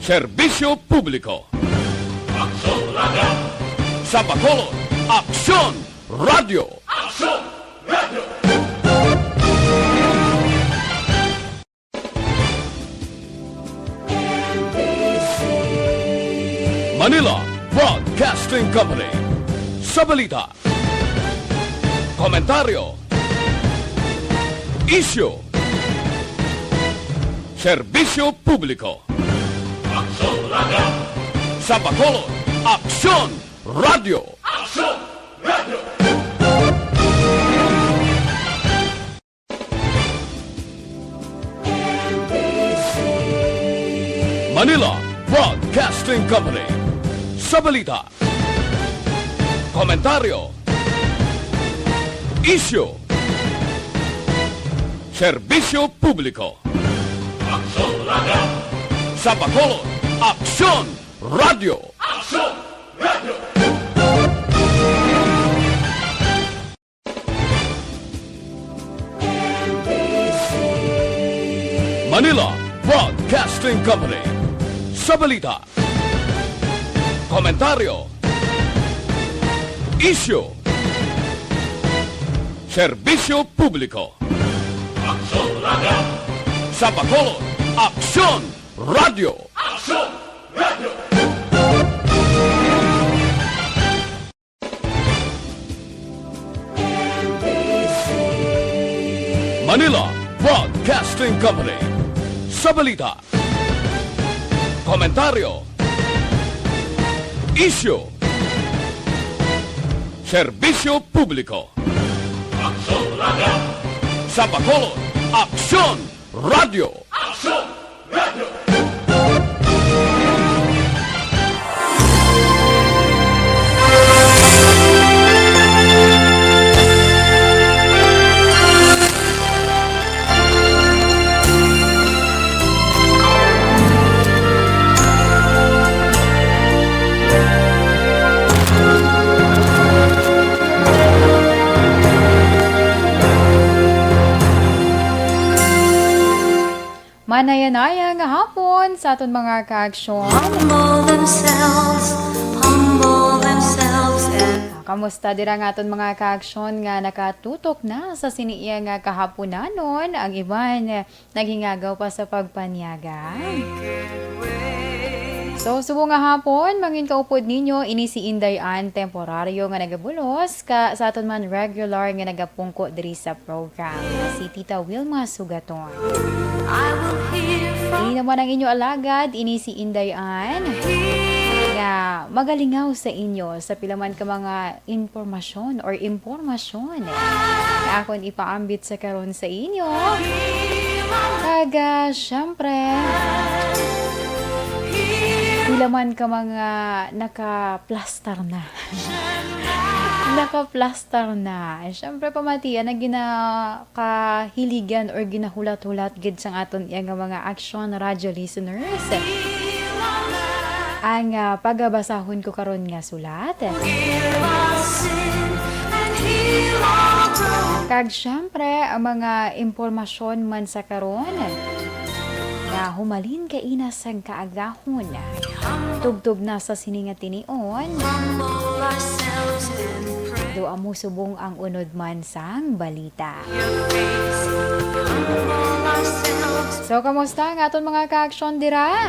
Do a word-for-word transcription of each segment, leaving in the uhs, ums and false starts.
Serbisyo Publiko. Aksyon Radio. Sa Bacolod, Aksyon Radio. Aksyon Radio. Manila Broadcasting Company. Sa balita, komentaryo, isyu, serbisyo publiko. Aksyon Radio. Sa Bacolod, Aksyon Radio. Aksyon Radio. Manila Broadcasting Company. Sa balita, komentaryo, isyu, serbisyo publiko. Aksyon Radio. Sa Bacolod, Aksyon Radio. Aksyon Radio. Manila Broadcasting Company. Sa balita, komentaryo, isyu, serbisyo publiko. Aksyon Radio. Sa Bacolod, Aksyon Radio. Aksyon Radio. Manila Broadcasting Company. Sa balita, komentaryo, isyu, serbisyo publiko. Aksyon Radio. Sa Bacolod, Aksyon Radio. Aksyon Radio. Manayanaya nga hapon sa aton mga kaaksyon. Humble themselves, humble themselves and Ah, kamusta dira nga aton mga kaaksyon nga nakatutok na sa sini iya nga kahaponanon? Ang iban, eh, naghingagaw pa sa pagpanyaga. So, subong nga hapon, mangin kaupod ninyo, ini si Inday Ann, temporaryo nga nagabulos, ka, sa aton man regular nga nagapungko diri sa program, si Tita Wilma Sugaton. Ini naman ang inyo alagad, ini si Inday Ann, nga magalingaw sa inyo sa pila man ka mga impormasyon or impormasyon nga akon ipaambit sa karon sa inyo. Kag, ah, syempre, pila man ka mga nakaplastar na. Nakaplastar na. Syempre, pamatian na ginakahiligan or ginahulat-hulat gid sang aton iya nga mga Aksyon Radyo listeners ang, ah, pagabasahon ko karon nga sulat. Kag syempre, ang mga impormasyon man sa karon nga humalin kaina sang kaagahon, tubtob na sa sini nga tinion. Do amo subong ang unod man sang balita. So, kamusta ang aton mga kaaksyon dira?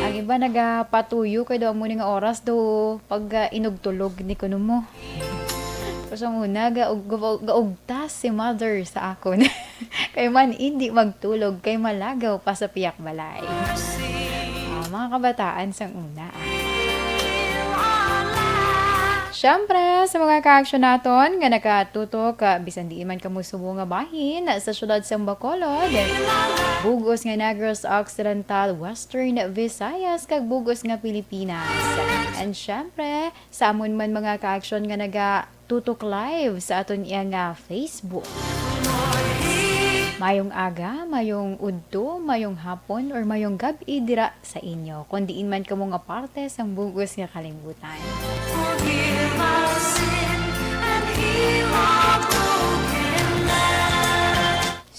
Ang iba nagapatuyo kay daw amo ni nga oras do pag, ah, inugtulog ni kuno mo. Sa una, ga-, ga-, gaugtas si mother sa akon. Kay man indi magtulog, kay malagaw pa sa pihak balay. Ah, mga kabataan sang una, ah. Syempre, sa mga kaaksyon naton nga nakatutok, ah, bisan diin man kamo subong nga bahin sa siyudad sang Bacolod, bug-os nga Negros Occidental, Western Visayas, kag bug-os nga Pilipinas. And syempre, sa amon man mga kaaksyon nga nagatutok live sa aton iya nga Facebook. Mayong aga, mayong udto, mayong hapon, or mayong gab-i dira sa inyo, kon diin man kamo nga parte sang bug-os nga kalibutan.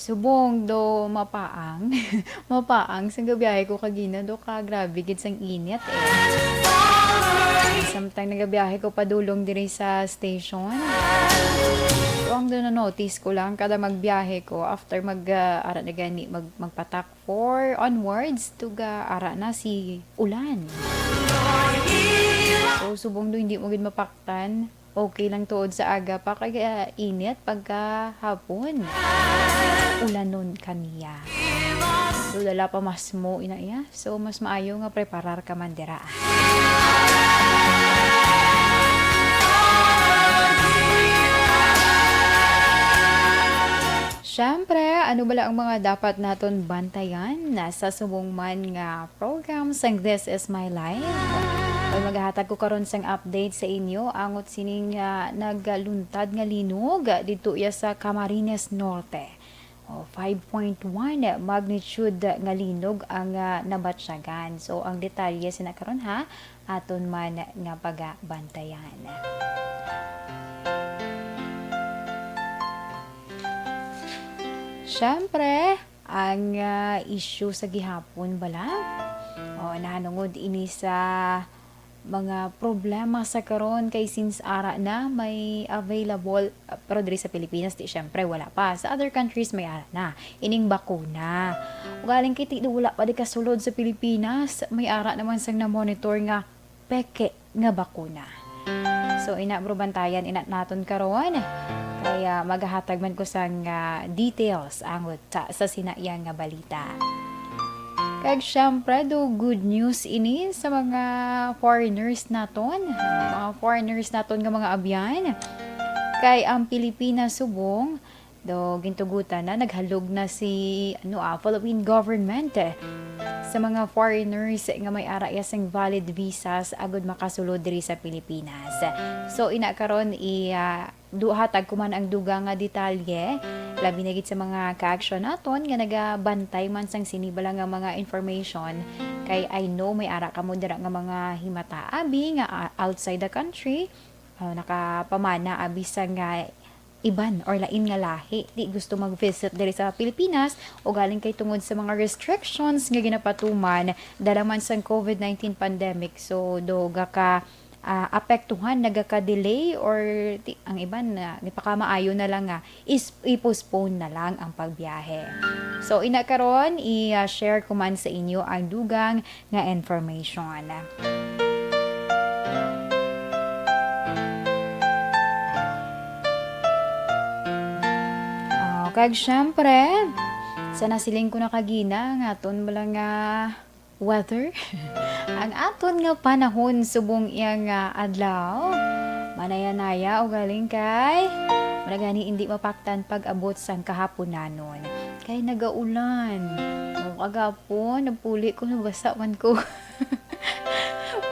Subong do mapaang. Mapaang sang gabiyahe ko kagina do ka grabe gid sang init eh. Samtang nagabiyahe ko padulong diri sa station. So, ang do na-notice ko lang kada magbiyahe ko after mag ah, ara na gani mag magpatak four onwards, tuga ara na si ulan. So, subong do hindi mo gid mapaktan. Okay lang tuod sa aga pa kay ah, init pagka hapon. Ulanon kaniya. So, dala pa mas mo ina iya. So, mas maayo nga preparar ka man dira. Siyempre, ano bala ang mga dapat naton bantayan na sa subong man nga program sang This Is My Life? Kay magahatag ko karon sang update sa inyo angot sining ah, nagluntad nga linog didto iya sa Camarines Norte. O, five point one magnitude nga linog ang ah, nabatyagan. So, ang detalye sina karon ha, aton man nga pagabantayan. Siyempre, ang ah, issue sa gihapon bala. O, nahanungod ini sa mga problema sa karon kay since ara na may available, ah, pero diri sa Pilipinas di syempre wala pa. Sa other countries may ara na ining bakuna. Ugaling kay ti wala pa di kasulod sa Pilipinas, may ara naman sang na-monitor nga peke nga bakuna. So, ina, bro, bantayan ina naton karon. Kaya magahatag man ko sang ah, details angot sa, sa sina iya nga balita. Kag syempre, do good news ini sa mga foreigners naton. Mga foreigners naton nga mga abyan. Kay ang Pilipinas subong, do gintugutan na, naghalog na si ano ah, Philippine government eh, sa mga foreigners nga may ara iya sing valid visas agud makasulod diri sa Pilipinas. So, ina karon i ah, du hatag ko man ang dugang nga detalye, labi na gid sa mga ka-action naton nga nagabantay man sang sini bala nga mga information, kay I know may ara kamo dira nga mga himata abi nga ah, outside the country, ah, nakapamana abi sa nga iban or lain nga lahi di gusto mag-visit diri sa Pilipinas, ugaling kay tungod sa mga restrictions nga ginapatuman dala man sang covid nineteen pandemic. So, do gaka ah, apektuhan, nagaka-delay, or ti- ang iban na gipakamaayo na lang nga is i-postpone na lang ang pagbiyahe. So, ina karon i-share ko man sa inyo ang dugang nga information. Oh, kag syempre, sa nasiling ko na kagina nga aton bala nga weather, ang aton nga panahon subong iya nga adlaw, manaya-naya ugaling kay wala gani hindi mapaktan pag-abot sang kahaponanon. Kay nagaulan. O, kagapon, nagpuli ko, nabasa man ko.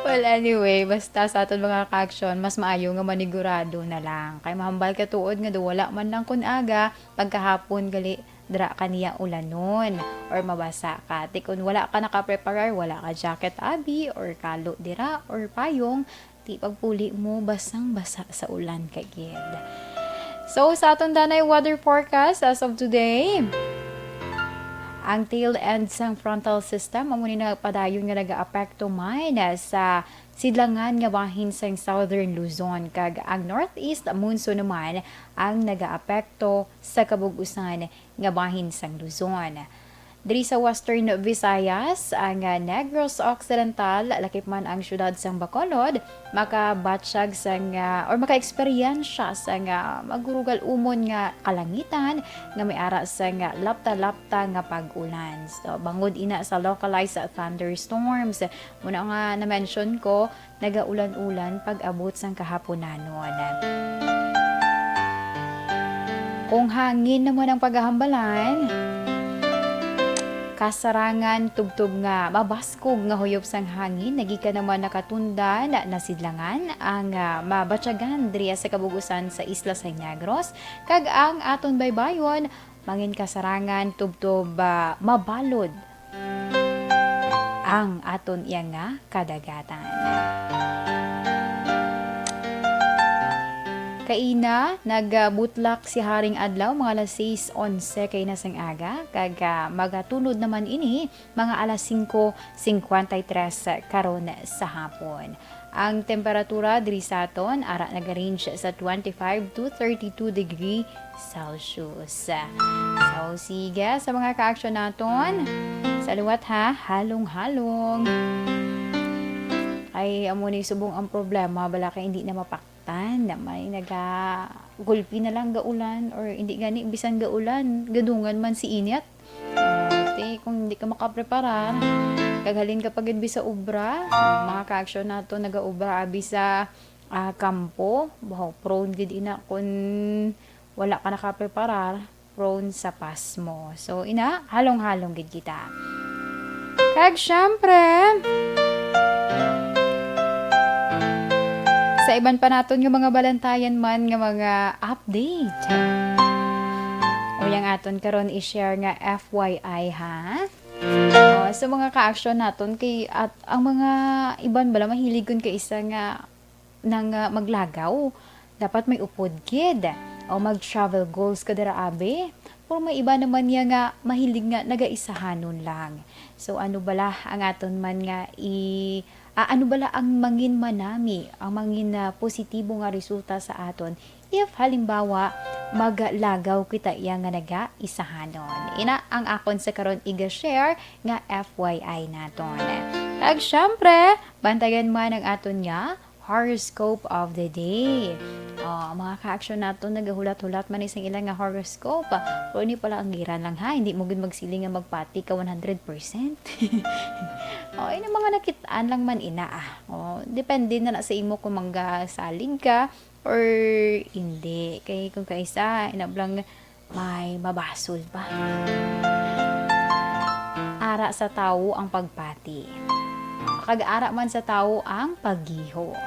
Well, anyway, basta sa aton mga ka-action, mas maayo nga manigurado na lang. Kay mahambal ka tuod nga do wala man lang kun aga, pagkahapon gali dira ka niya ulanon or mabasa ka. Ti kun wala ka nakapreparar, wala ka jacket abi or kalo dira or payong, ti pagpuli mo basang-basa sa ulan ka gid. So, sa aton danay weather forecast as of today, ang tail end sang frontal system amo ni nagpadayon nga nagaapekto man sa sidlangan nga bahin sang Southern Luzon, kag ang northeast monsoon naman ang nagaapekto sa kabug-usan nga bahin sang Luzon. Diri sa Western Visayas, ang ah, Negros Occidental, lakip man ang siyudad sang Bacolod, makabatyag sang ah, or makaeksperyensya sang ah, magurugal-umon nga kalangitan nga may ara sang ah, lapta-lapta nga pag-ulan. So, bangod ina sa localized thunderstorms, muna nga na-mention ko, nagaulan-ulan pag-abot sang kahaponanon. Kung hangin naman ang paghahambalan, kasarangan tubtob nga mabaskog nga huyop sang hangin, nagikan naman nakatundan, nasidlangan ang ah, mabatyagan diriya sa kabugusan sa isla sa Negros, kag ang aton baybayon mangin kasarangan tubtob ah, mabalod ang aton iya nga kadagatan. Kaina, nagabutlak si Haring Adlaw mga alas sais onse kaina sang aga, kag, ah, magatunod naman ini mga alas singko singkwenta y tres karon sa hapon. Ang temperatura diri sa aton ara nagarange sa twenty-five to thirty-two degree Celsius. So, sige, sa mga ka-action naton, sa liwat ha, halong-halong. Ay, amo ni subong ang problema, bala kay hindi na mapaktan. May naga-, gulpi na lang gaulan, or hindi gani, bisan gaulan, gadungan man si init. Ah, ti, kung hindi ka makapreparar, kag halin ka pa gid sa obra, ang mga ka-action nato nagaobra abi sa, ah, kampo, bahaw prone gid ina kun wala ka nakapreparar, prone sa pasmo. So, ina, halong-halong gid kita. Kag syempre, sa iban pa naton nga mga balantayan man nga mga update. O yang aton karon i-share nga F Y I, ha? O, sa mga ka-action naton kay at ang mga iban bala mahilig kun kay isa nga nang, ah, maglagaw. Dapat may upod gid. O mag-travel goals ka dira, abi. Pero may iba naman niya nga mahilig nga nagaisahanon lang. So, ano bala ang aton man nga i-, ah, ano bala ang mangin manami, ang mangin na positibo nga resulta sa aton if halimbawa maglagaw kita iya nga nagaisahanon? Ina ang akon sa karon iga-share nga F Y I naton. Kag syempre, bantayan man ang aton nga horoscope of the day. Oh, ang mga ka-action nato nagahulat-hulat man isang ila nga horoscope. Pero ini pala ang giran lang ha, hindi mo gid magsiling nga magpati ka one hundred percent. Oh, ini mga nakit-an lang man ina ah. Oh, depende na na sa imo kung manggasalig ka or hindi. Kay kung kaisa, inablang may mabasol pa. Ara sa tawo ang pagpati. Kag ara man sa tawo ang paggiho.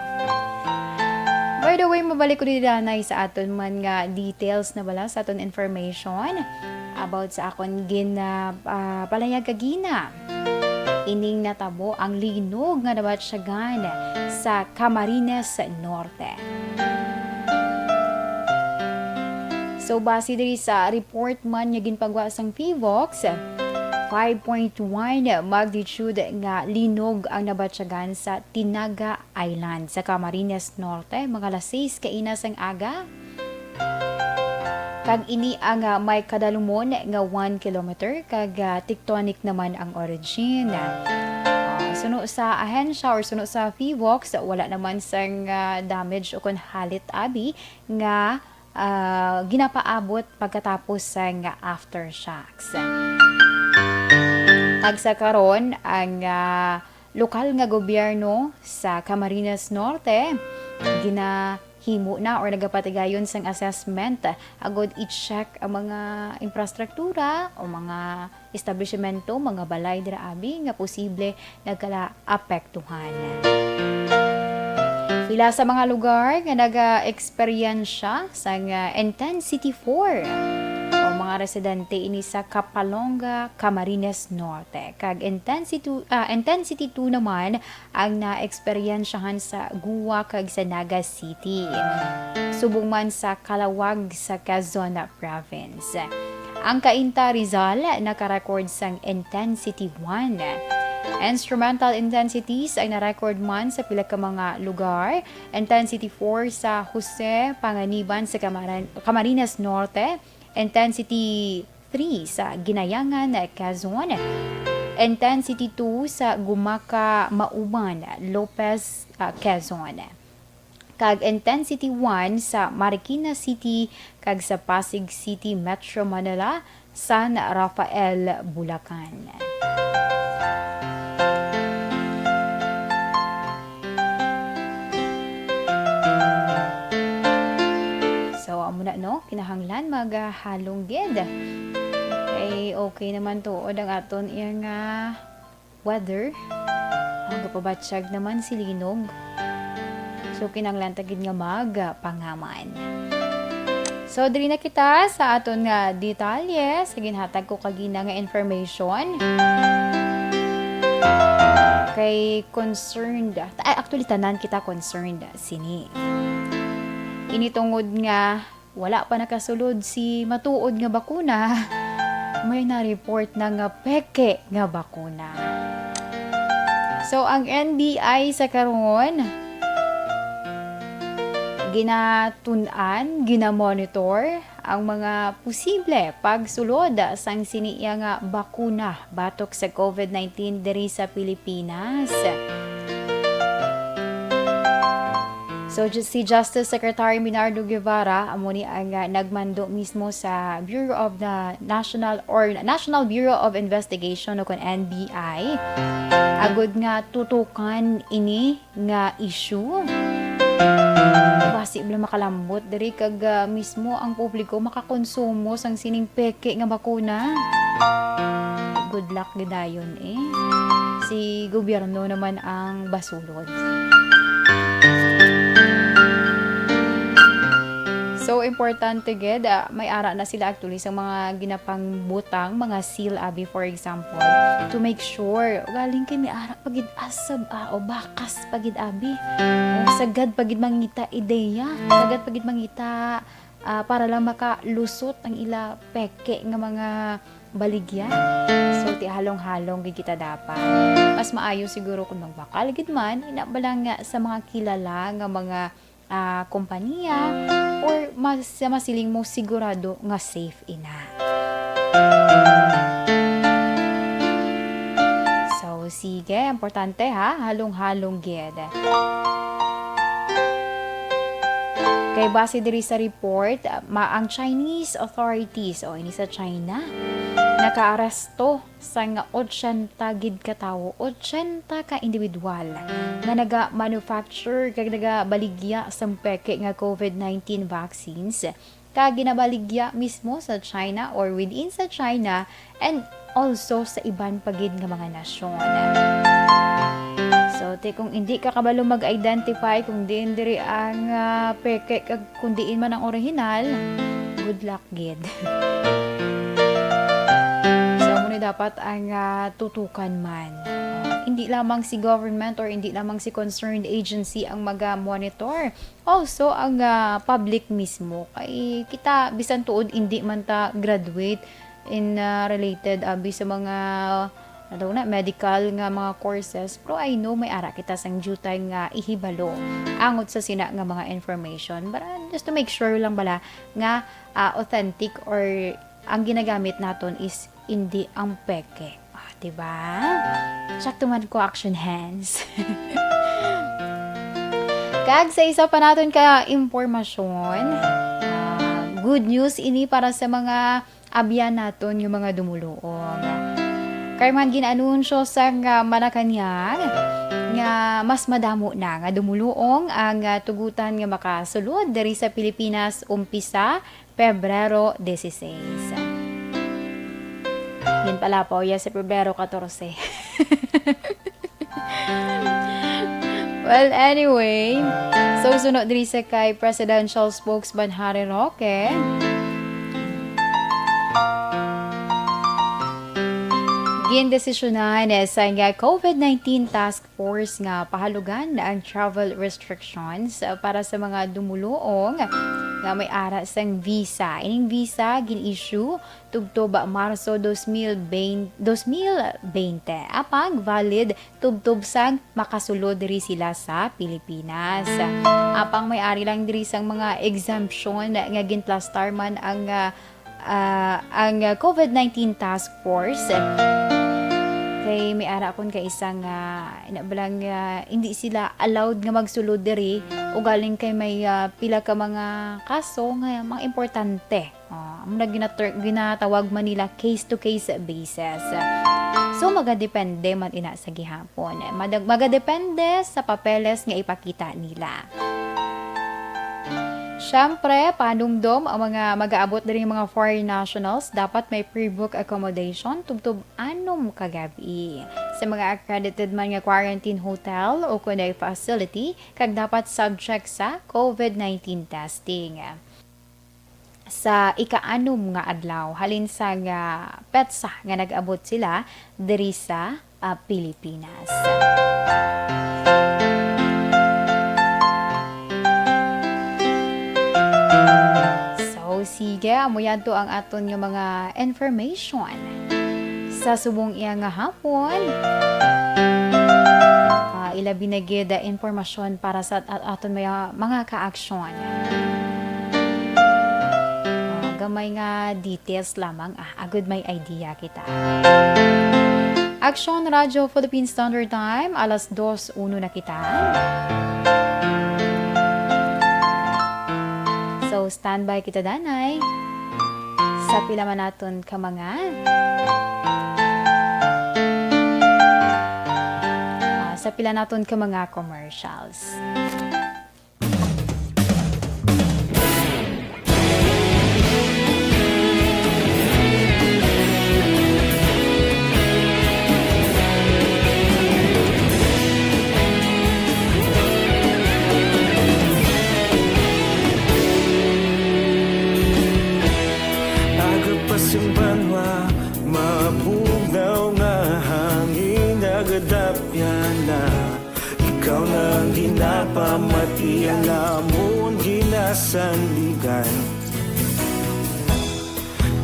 By the way, mabalik ko diri danay sa aton man nga details na bala sa aton information about sa akon gin, ah, ah, palayag kagina. Ining natabo ang linog nga nabatyagan sa Camarines Norte. So, base diri sa report man nga ginpagwa sang PHIVOLCS, five point one magnitude nga linog ang nabatyagan sa Tinaga Island sa Camarines Norte, mga alas sais kaina sang aga. Kag ini ang, ah, may kadalumon nga one kilometer, kag, ah, tectonic naman ang origin. Ah, suno sa ahensya or suno sa PHIVOLCS, wala naman sang, ah, damage o kon halit abi nga, ah, ginapaabot pagkatapos sang aftershocks. Kag sa karon, ang, ah, lokal nga gobyerno sa Camarines Norte ginahimo na or nagapatigayon sang assessment agud i-check ang mga infrastruktura o mga establishmento, mga balay dira abi nga posible nagkalaapektuhan. Pila sa mga lugar nga nagaeksperyensya sang, ah, intensity four o mga residente ini sa Capalonga, Camarines Norte, kag intensity, ah, intensity two naman ang naeksperyensyahan sa Guwa kag sa Naga City, subong man sa Calauag sa Quezon Province. Ang Cainta, Rizal naka-record sang intensity one. Instrumental intensities ang na-record man sa pila ka mga lugar, intensity four sa Jose Panganiban sa Camaran-, Camarines Norte, intensity three sa Ginayangan, Quezon, intensity two sa Gumaca, Mauban, Lopez, ah, Quezon, kag intensity one sa Marikina City kag sa Pasig City, Metro Manila, San Rafael, Bulacan. So, amo na, no? Kinahanglan maghalong gid. Kay okay naman tuod ang aton iya nga weather. Ang gapabatsyag naman si linog. So, kinahanglan ta gid nga magpangaman. So, diri na kita sa aton nga detalye sa ginhatag ko kagina nga information. Kay concerned, ay, actually, tanan kita concerned sini. Ini tungod nga wala pa nakasulod si matuod nga bakuna, may na-report na nga peke nga bakuna. So, ang N B I sa karon, ginatun-an, ginamonitor ang mga posible pagsulod sang sini iya nga bakuna batok sa COVID nineteen diri sa Pilipinas. So, ju-, si Justice Secretary Menardo Guevara amo ni ang, ah, nagmando mismo sa Bureau of the National or National Bureau of Investigation o kon N B I, agud nga tutukan ini nga issue. Basi bala makalambot diri kag, ah, mismo ang publiko makakonsumo sang sining peke nga bakuna. Good luck gidayon eh. Si gobyerno naman ang basulod. So, importante gid, ah, may ara na sila actually sa mga ginapangbutang, mga seal, abi, for example, to make sure. Ugaling kay may ara pa gid asab, ah, o bakas pa gid, abi. O sagad pa gid mangita ideya, sagad pa gid mangita, ah, para lang makalusot ang ila peke nga mga baligya. So, ti halong-halong gid kita dapat. Mas maayo siguro kung magbakal gid man, ina ba lang nga sa mga kilala nga mga, ah, kompanya or mas, sa masiling mo sigurado nga safe ina. So, sige, importante ha, halong-halong gid. Kay base diri sa report, ma-, ang Chinese authorities, o ini sa China, nakaaresto sang otsenta gid ka tawo, otsenta ka individual nga naga-manufacture kag nagabaligya sang peke nga COVID nineteen vaccines, kag ginabaligya mismo sa China or within sa China, and also sa iban pa gid nga mga nasyon. So, ti kung hindi ka kabalo mag-identify kung diin diri ang, ah, peke kag kung diin man ang orihinal, good luck gid. So, amo ni dapat ang, ah, tutukan man. Ah, hindi lamang si government or hindi lamang si concerned agency ang maga-monitor. Also, ang, ah, public mismo. Kay kita, bisan tuod, hindi man ta graduate in, ah, related, abi, sa mga, ano na, medical nga mga courses. Pero I know, may ara kita sang diutay nga ihibalo angot sa sina nga mga information. But, ah, just to make sure lang bala nga, ah, authentic or ang ginagamit naton is hindi ang peke. Ah, diba? Sakto man ko, action hands. Kag sa isa pa naton ka impormasyon, ah, good news ini para sa mga abyan naton nga mga dumuluong. Kay man gin-anunsyo sang, ah, Malacañang nga mas madamo na nga dumuluong ang, ah, tugutan nga makasulod diri sa Pilipinas umpisa Pebrero dieciséis. Ginpalapaw ya sa Pebrero catorce. Well, anyway, so suno diri sa kay Presidential Spokesman Harry Roque, gindesisyonan sa nga COVID nineteen Task Force nga pahalugan ang travel restrictions, uh, para sa mga dumuluong nga may ara sang visa. Ining visa gin-issue tubtob Marso dos mil twenty, dos mil twenty, apang valid tubtob sang makasulod diri sila sa Pilipinas. Apang may ari lang diri sang mga exemption nga ginplastar man ang, uh, ah, ang, ah, COVID nineteen Task Force, kay may ara kon kay isa nga, ina ba lang, ah, hindi sila allowed nga magsulod diri, ugaling kay may, ah, pila ka mga kaso nga mga importante. Ah, amo na ginater-, ginatawag man nila case-to-case basis. So, magadepende man ina sa gihap- pon. Madag-, magadepende sa papeles nga ipakita nila. Siyempre, panumdom, ang mga mag-aabot diri nga mga foreign nationals dapat may pre-book accommodation tubtob anom ka gab-i. Sa mga accredited man nga quarantine hotel o kon facility, kag dapat subject sa COVID nineteen testing. Sa ika-anom nga adlaw halin sa nga petsa nga nag-abot sila diri sa, ah, Pilipinas. Amo yadto ang aton nga mga information sa subong iya nga hapon. Ah, ilabi na gid, ah, impormasyon para sa at-, aton mga, mga kaaksyon. Ah, gamay nga details lamang, ah, agud may idea kita. Aksyon Radyo Philippine Standard Time, alas dos uno na kita. So, standby kita, danay. Sa pila man naton ka mga, ah, sa pila naton ka mga commercials. Aga pa sing banwa, mabugnaw nga hangin, nagadapyan na. Ikaw na ang ginapamati, ang amon ginasandigan.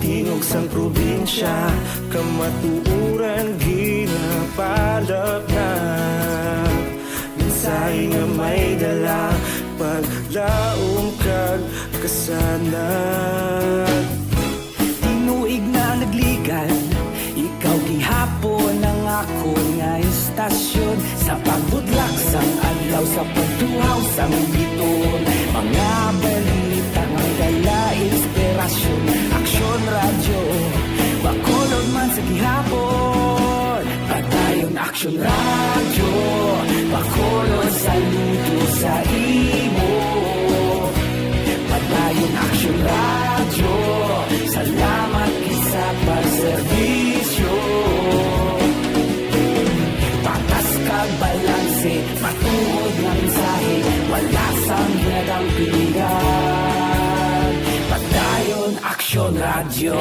Tingog sang probinsya, kamatuoran ginapalapnag. Mensahe nga may dala, paglaom kag kasanag. Tinuig na nagligan, ikaw gihapon ang akon nga istasyon. Sa pagbutlak sang adlaw, sa pagtuhaw sang bituon, mga balita nga may dala inspirasyon. Aksyon Radyo, Bacolod man sa gihapon. Padayon Aksyon Radyo, Bacolod, saludo sa imo. Padayon Aksyon Radyo, salamat gid sa pagserbisyo. Patas kag balanse, matuod nga mensahe, wala sang ginadampigan. Padayon Aksyon Radyo.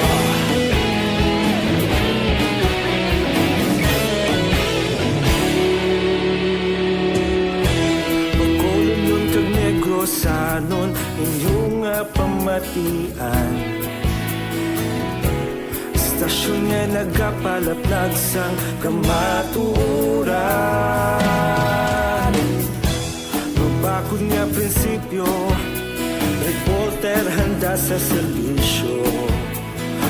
Bacolodnon kag Negrosanon, inyo nga pamatian. Istasyon nga nagapalaplag sang kamatuoran. Mabakod nga prinsipyo, reporter handa sa serbisyo.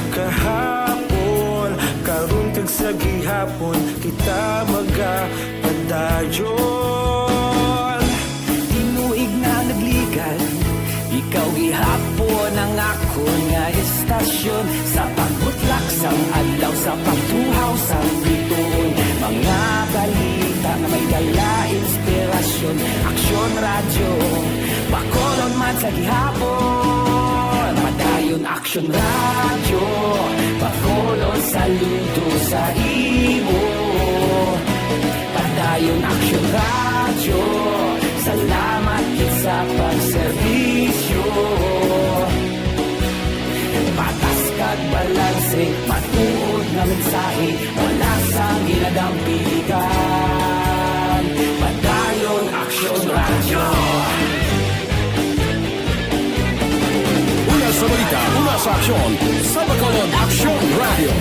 Kahapon, karon kag sa gihapon, kita magapadayon. Tinuig na nagligan, ikaw gihapon ang akon nga istasyon. Sa pagbutlak sang adlaw, sa pagtuhaw sang bituon, mga balita nga may dala inspirasyon. Aksyon Radyo, Bacolod man sa gihapon. Padayon Aksyon Radyo, Bacolod, saludo sa imo. Padayon Aksyon Radyo, salamat gid sa pagserbisyo. Patas kag balanse, matuod nga mensahe, wala sang ginadampigan. Padayon Aksyon Radyo. Una sa balita, una sa aksyon, sa Bacolod Aksyon Radyo.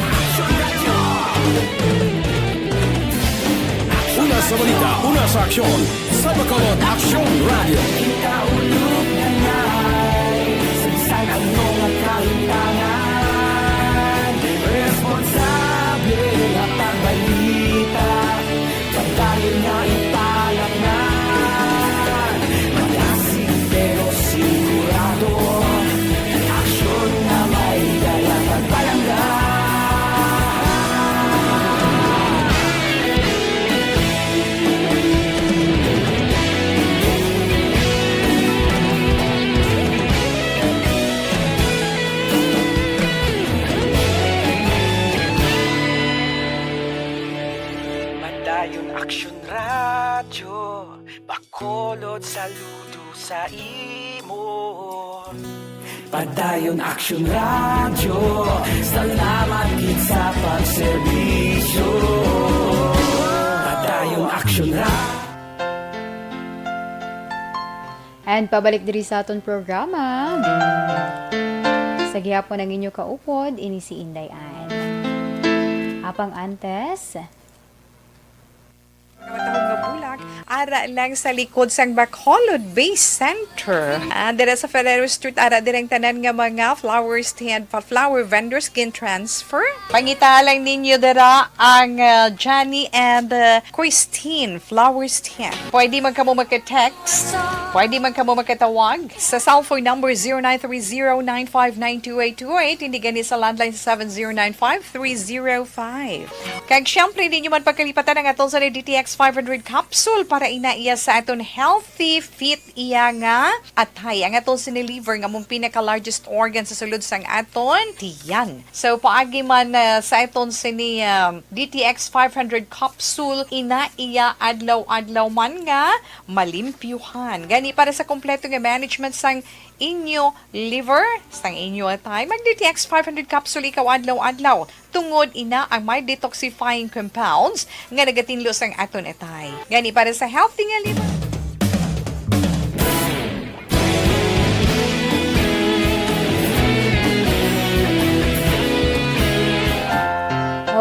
Una sa balita, una sa aksyon, sa Bacolod Aksyon Radyo. Ikaulog na ngay, sa bisan ano nga kahimtangan, responsable nga pagbalita. Padayon nga ipalapngan, malasig pero sigurado. Aksyon nga may dala pagpalangga. Padayon Aksyon Radyo, Bacolod, saludo sa imo. Padayon Aksyon Radyo, salamat gid sa pagserbisyo. Padayon Aksyon Radyo. And pabalik diri sa aton programa. Sa Gihapon ang inyo kaupod, ini si Inday Ann. Apang antes, Matahom nga bulak, ara lang sa likod sang Bacolod Base Center. Ah, dira sa Ferrero Street, ara dira ang tanan nga mga flower stand pa flower vendors gin-transfer. Pangita lang ninyo dira ang, ah, Johnny and, ah, Christine Flower Stand. Pwede man kamo magka-text, pwede man kamo magkatawag sa cellphone number zero nine three zero nine five nine two eight two eight, hindi gani sa landline sa seven zero nine five three zero five. Kag siyempre, di nyo man pagkalipatan ang aton sa D T X five hundred capsule para ina iya sa aton healthy, fit iya nga atay. Ang aton sini liver nga mong pinaka-largest organ sa sulod sang aton tiyan. So, paagi man, ah, sa aton sini, um, D T X five hundred capsule, ina iya adlaw-adlaw man nga malimpyuhan. Gani, para sa kompleto nga management sang inyo liver, sang inyo atay, mag D T X five hundred capsule ikaw adlaw-adlaw. Tungod ina ang may detoxifying compounds nga nagatinlo sang aton atay. Gani, para sa healthy nga liver.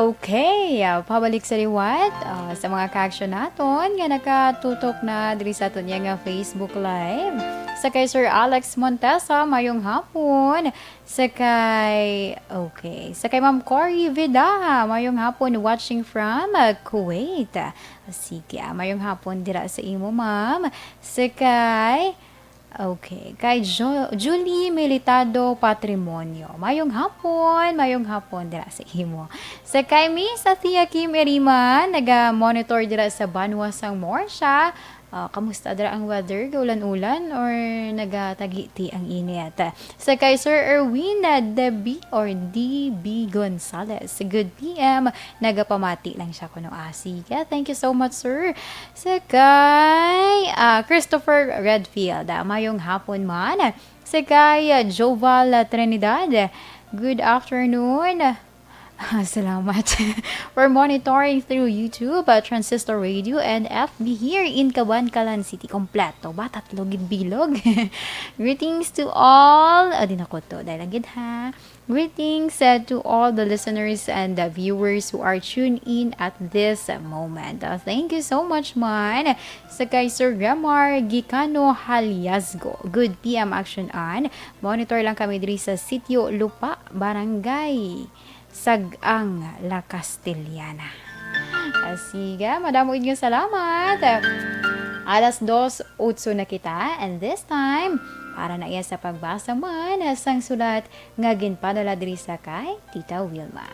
Okay, ah, pabalik sa liwat, ah, sa mga ka-action naton nga nakatutok na diri sa aton nga Facebook Live. Sa kay Sir Alex Montesa, mayong hapon. Sa kay, okay. Sa kay Ma'am Cory Vida, mayong hapon, watching from, ah, Kuwait. Sige, ah, mayong hapon dira sa imo, ma'am. Sa kay, okay, kay Jo-, Julie Militado Patrimonio, mayong hapon, mayong hapon dira sa imo. Sa kay Miss Athea Kim Erima, naga-monitor dira sa banwa sang Murcia. Ah, kamusta dira ang weather? Gaulan-ulan or nagatagiti ang init? Sa kay Sir Erwin, ah, Debbie or D B Gonzalez, good P M. Nagapamati lang siya kuno. Ah, sige. Thank you so much, sir. Sa kay, ah, Christopher Redfield, ah, mayong hapon man. Sa kay, ah, Joval, ah, Trinidad, good afternoon. Ah, salamat. For monitoring through YouTube, uh, Transistor Radio, and F B here in Kabankalan City. Kompleto ba? Tatlo gid bilog. Greetings to all. Ah, di na ko to. Dahil lang gid, ha. Greetings, uh, to all the listeners and the viewers who are tuned in at this moment. Uh, thank you so much, man. Sa kay Sir Remar Gicano Haliasgo. Good P M action on. Monitor lang kami diri sa Sitio Lupa, Barangay Sag-ang, La Castellana. Ah, sige, madamo gid nga salamat. Alas dos, otso na kita, and this time, para na iya sa pagbasa man sang sulat nga ginpadala diri sa kay Tita Wilma.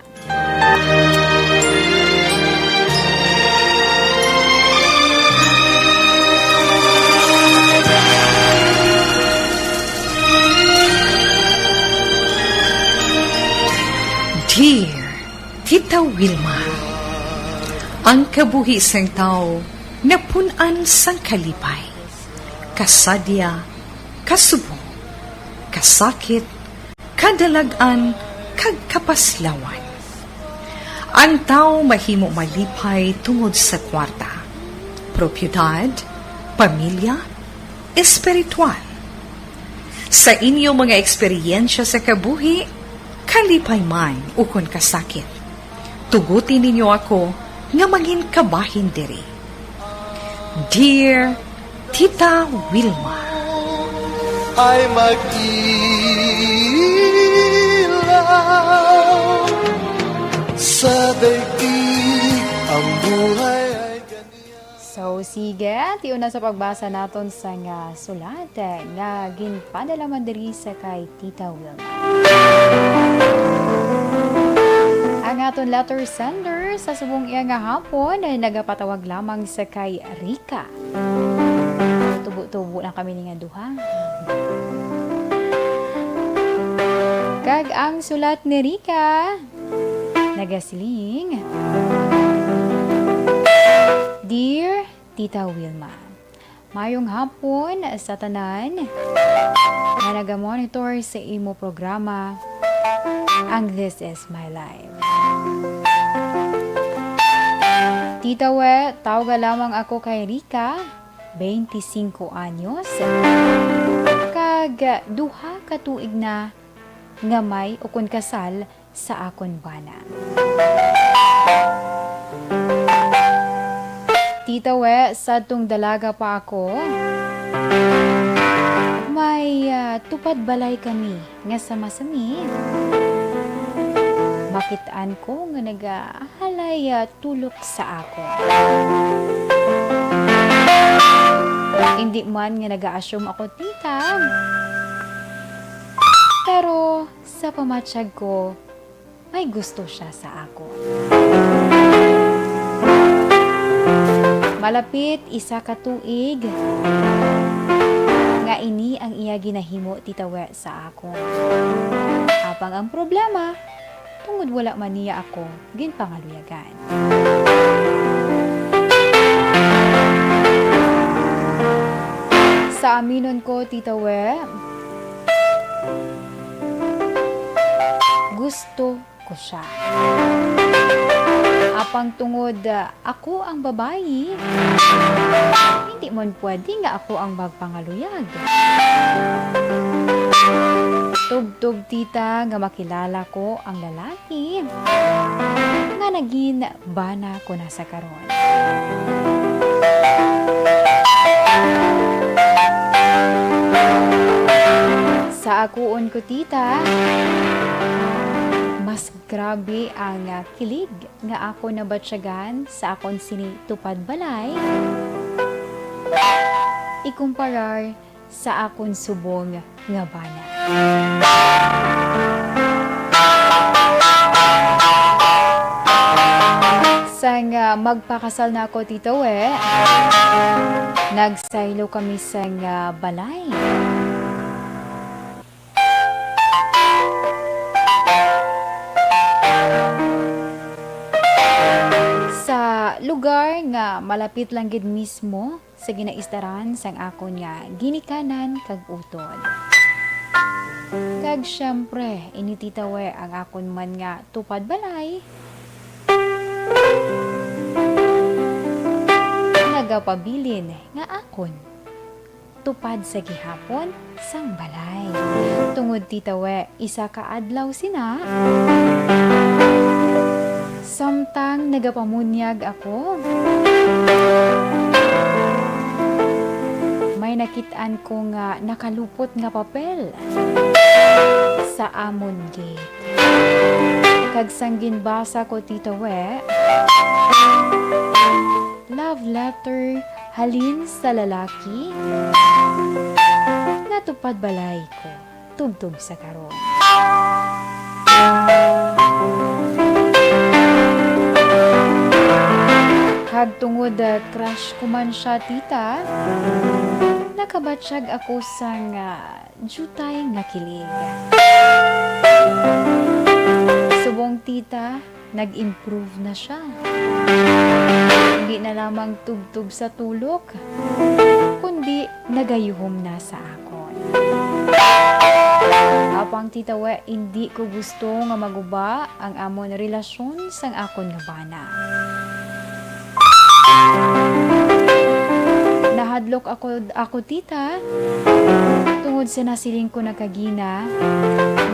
Dear Tita Wilma, ang kabuhi sang tawo napun-an sang kalipay, kasadya, kasubong, kasakit, kadalag-an, kag kapaslawan. Ang tawo mahimo malipay tungod sa kwarta, propiedad, pamilya, espiritual. Sa inyo mga eksperyensya sa kabuhi, kalipay man ukon kasakit, tuguti ninyo ako nga mangin kabahin diri. Dear Tita Wilma. Ay mag-ilaw sa daigdig, ang buhay ay ganyan. So, sige, tion na sa pagbasa naton sa nga sulat, eh, nga ginpadala man diri sa kay Tita Wilma. Ang aton letter sender sa subong iya nga hapon, eh, nagapatawag lamang sa kay Rica. Tubo-tubo lang kami ni nga duha. Kag ang sulat ni Rica nagasiling, Dear Tita Wilma, mayong hapon sa tanan nga nagamonitor sa imo programa, ang This Is My Life. Tita We, tawga lamang ako kay Rica, twenty-cinco anyos, kag duha ka tuig na nga may ukon kasal sa akon bana. Tita We, sadtong dalaga pa ako, may, ah, tupad balay kami nga sama-sami. Makit-an ko nga nagahalay, ah, tulok sa ako. Hindi man nga nag-a-assume ako, tita, pero sa pamatyag ko, may gusto siya sa ako. Malapit isa ka tuig nga ini ang iya ginahimo, Tita We, sa akon. Apang ang problema, tungod wala man niya ako ginpangaluyagan. Sa aminon ko, Tita We, gusto ko siya. Apang tungod, ah, ako ang babayi, hindi man pwede nga ako ang magpangaluyag. Tubtob, tita, nga makilala ko ang lalaki nga naging bana ko na sa karon. Sa akuon ko, tita, mas grabe ang, ah, kilig nga ako nabatyagan sa akon sini tupad balay ikumparar sa akon subong nga bana. Sang, ah, magpakasal na ako, Tita We, nagsaylo kami sang, ah, balay. Sa lugar nga malapit lang gid mismo sa ginaistaran sang akon nga ginikanan kag utod. Kag siyempre, ini, Tita We, ang akon man nga tupad balay, nagapabilin nga akon tupad sa gihapon sang balay. Tungod, Tita We, isa ka adlaw sina, samtang nagapamunyag ako, may nakit-an ko nga nakalupot nga papel sa amon gate. Kag sang ginbasa ko, Tita We, love letter halin sa lalaki, natupad balay ko tubtob sa karon. Kag tungod, ah, crush ko man siya, tita, nakabatyag ako sang, ah, diutay nga kilig. Subong, tita, nag-improve na siya. Hindi na lamang tubtob sa tulok, kundi nagayuhom na sa akon. Apang, Tita We, hindi ko gusto nga maguba ang amon relasyon sang akon nga bana. Nahadlok ako, ako, tita, tungod sa nasiling ko na kagina,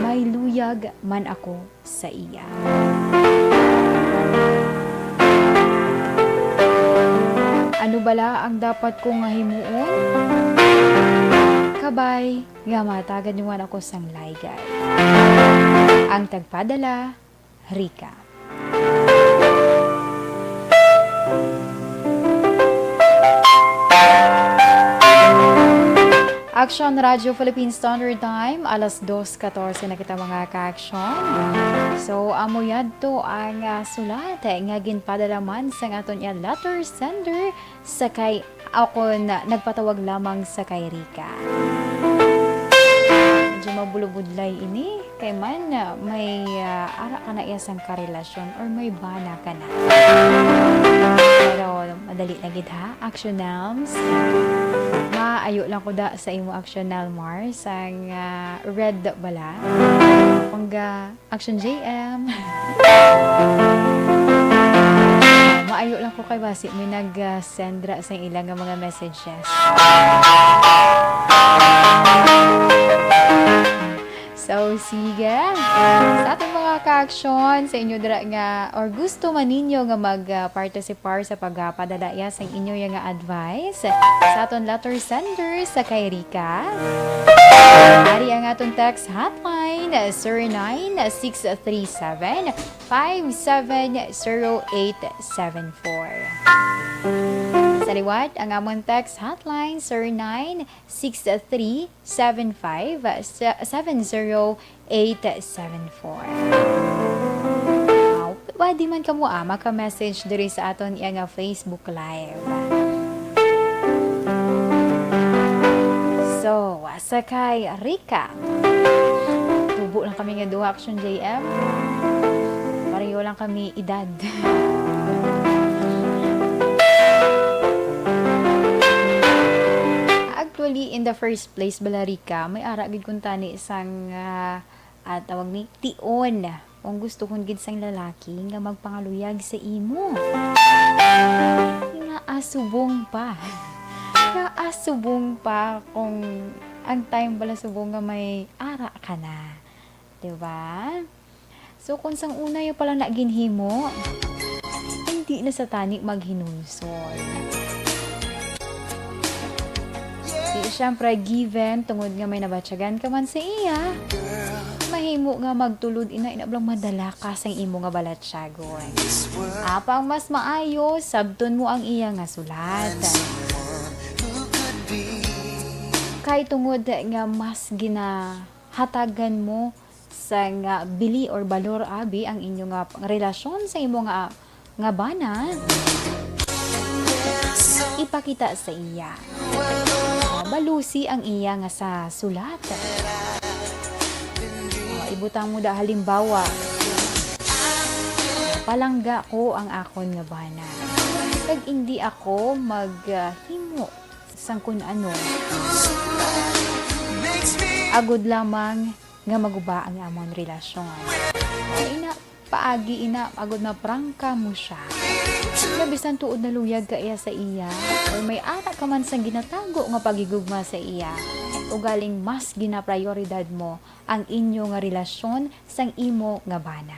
may luyag man ako sa iya. Ano bala ang dapat ko nga himuon? Kabay nga mahatagan niyo man ako sang laygay. Ang tagpadala, Rica. Action Radio Philippine Standard Time, alas dos katorse na kita, mga ka-action. So, amo yadto ang, ah, sulat nga ginpadala man sang aton nga letter sender sa kay, ako na, nagpatawag lamang sa kay Rica. Medyo mabulubudlay ini. Kay man, ah, may, ah, ara ka na iya sang karelasyon or may bana ka na. Pero madali na gid, ha, Action Nelms. Maayo lang ko da sa imo, Action Nelmar, sang, ah, red bala. Pangga, Action J M. Maayo lang ko kay basi may nag, ah, send ra sa ila nga mga messages. So, sige. Sa aton mga ka-aksyon, sa inyo dira nga, or gusto man ninyo nga mag, ah, participar sa pagpadala ya sa inyo ya nga advice, sa aton letter sender sa kay Rica. Ari ang aton text hotline, zero nine six three seven, five seven zero eight seven four. Sa liwat, ang amon text hotline, zero nine six three seven five seven zero eight seven four. Aw, pwede man kamo, ah, maka-message diri sa aton iya nga Facebook Live. So, sa kay Rica. Tubo lang kami nga duha, Action J M. Pareho lang kami edad. Actually, in the first place, bala, Rica, may ara gid kuntani sang, ah, ah, tawag ni, tion. Kung gusto kon gid sang lalaki nga magpangaluyag sa imo. Nga asubong pa. Nga asubong pa kung ang time bala subong nga may ara ka na. Di ba? So, kung sang una ya pala na ginhimo, hindi na sa tani maghinulsol. Di, syempre, given, tungod nga may nabatyagan ka man sa iya, mahimo nga magtulod ina, ina bala madala ka sang imo nga balatyagon. Apang mas maayo, sabton mo ang iya nga sulat. Kay tungod nga mas ginahatagan mo sang, ah, bili or balor, abi, ang inyo nga relasyon sa imo nga, nga bana, ipakita sa iya. Ah, balusi ang iya nga sa sulat. Ah, ibutang mo da halimbawa, "Palangga ko ang akon nga bana. Kag indi ako maghimo sang kun ano. Agod lamang nga maguba ang amon relasyon." Ina, paagi ina, agud maprangka mo siya. Nga bisan tuod naluyag ka iya sa iya, or may ara ka man sang ginatago nga paghigugma sa iya, ugaling mas ginaprioridad mo ang inyo nga relasyon sang imo nga bana.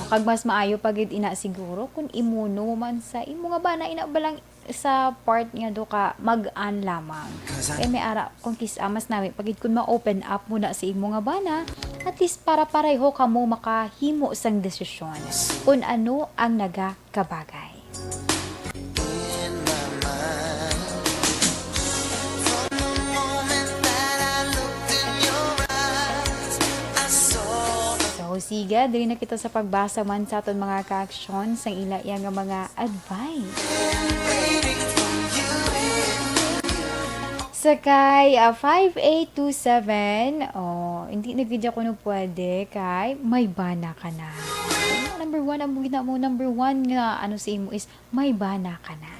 Kag mas maayo pa gid ina siguro kung imuno mo man sa imo nga bana ina balang sa part nga do ka mag-an lamang. Kay may ara, kung kis-a, mas nami pa gid kun ma-open up mo na sa imo nga bana, at least para pareho kamo makahimo sang desisyon kung ano ang nagakabagay. So, sige, diri na kita sa pagbasa man sa aton mga ka-aksyon sang ila iya nga mga advice. Sa kay, ah, five eight two seven, oh, hindi na gid ako no pwede kay may bana ka na. Number one, ang gina mo, number one nga ano sa imo is may bana ka na.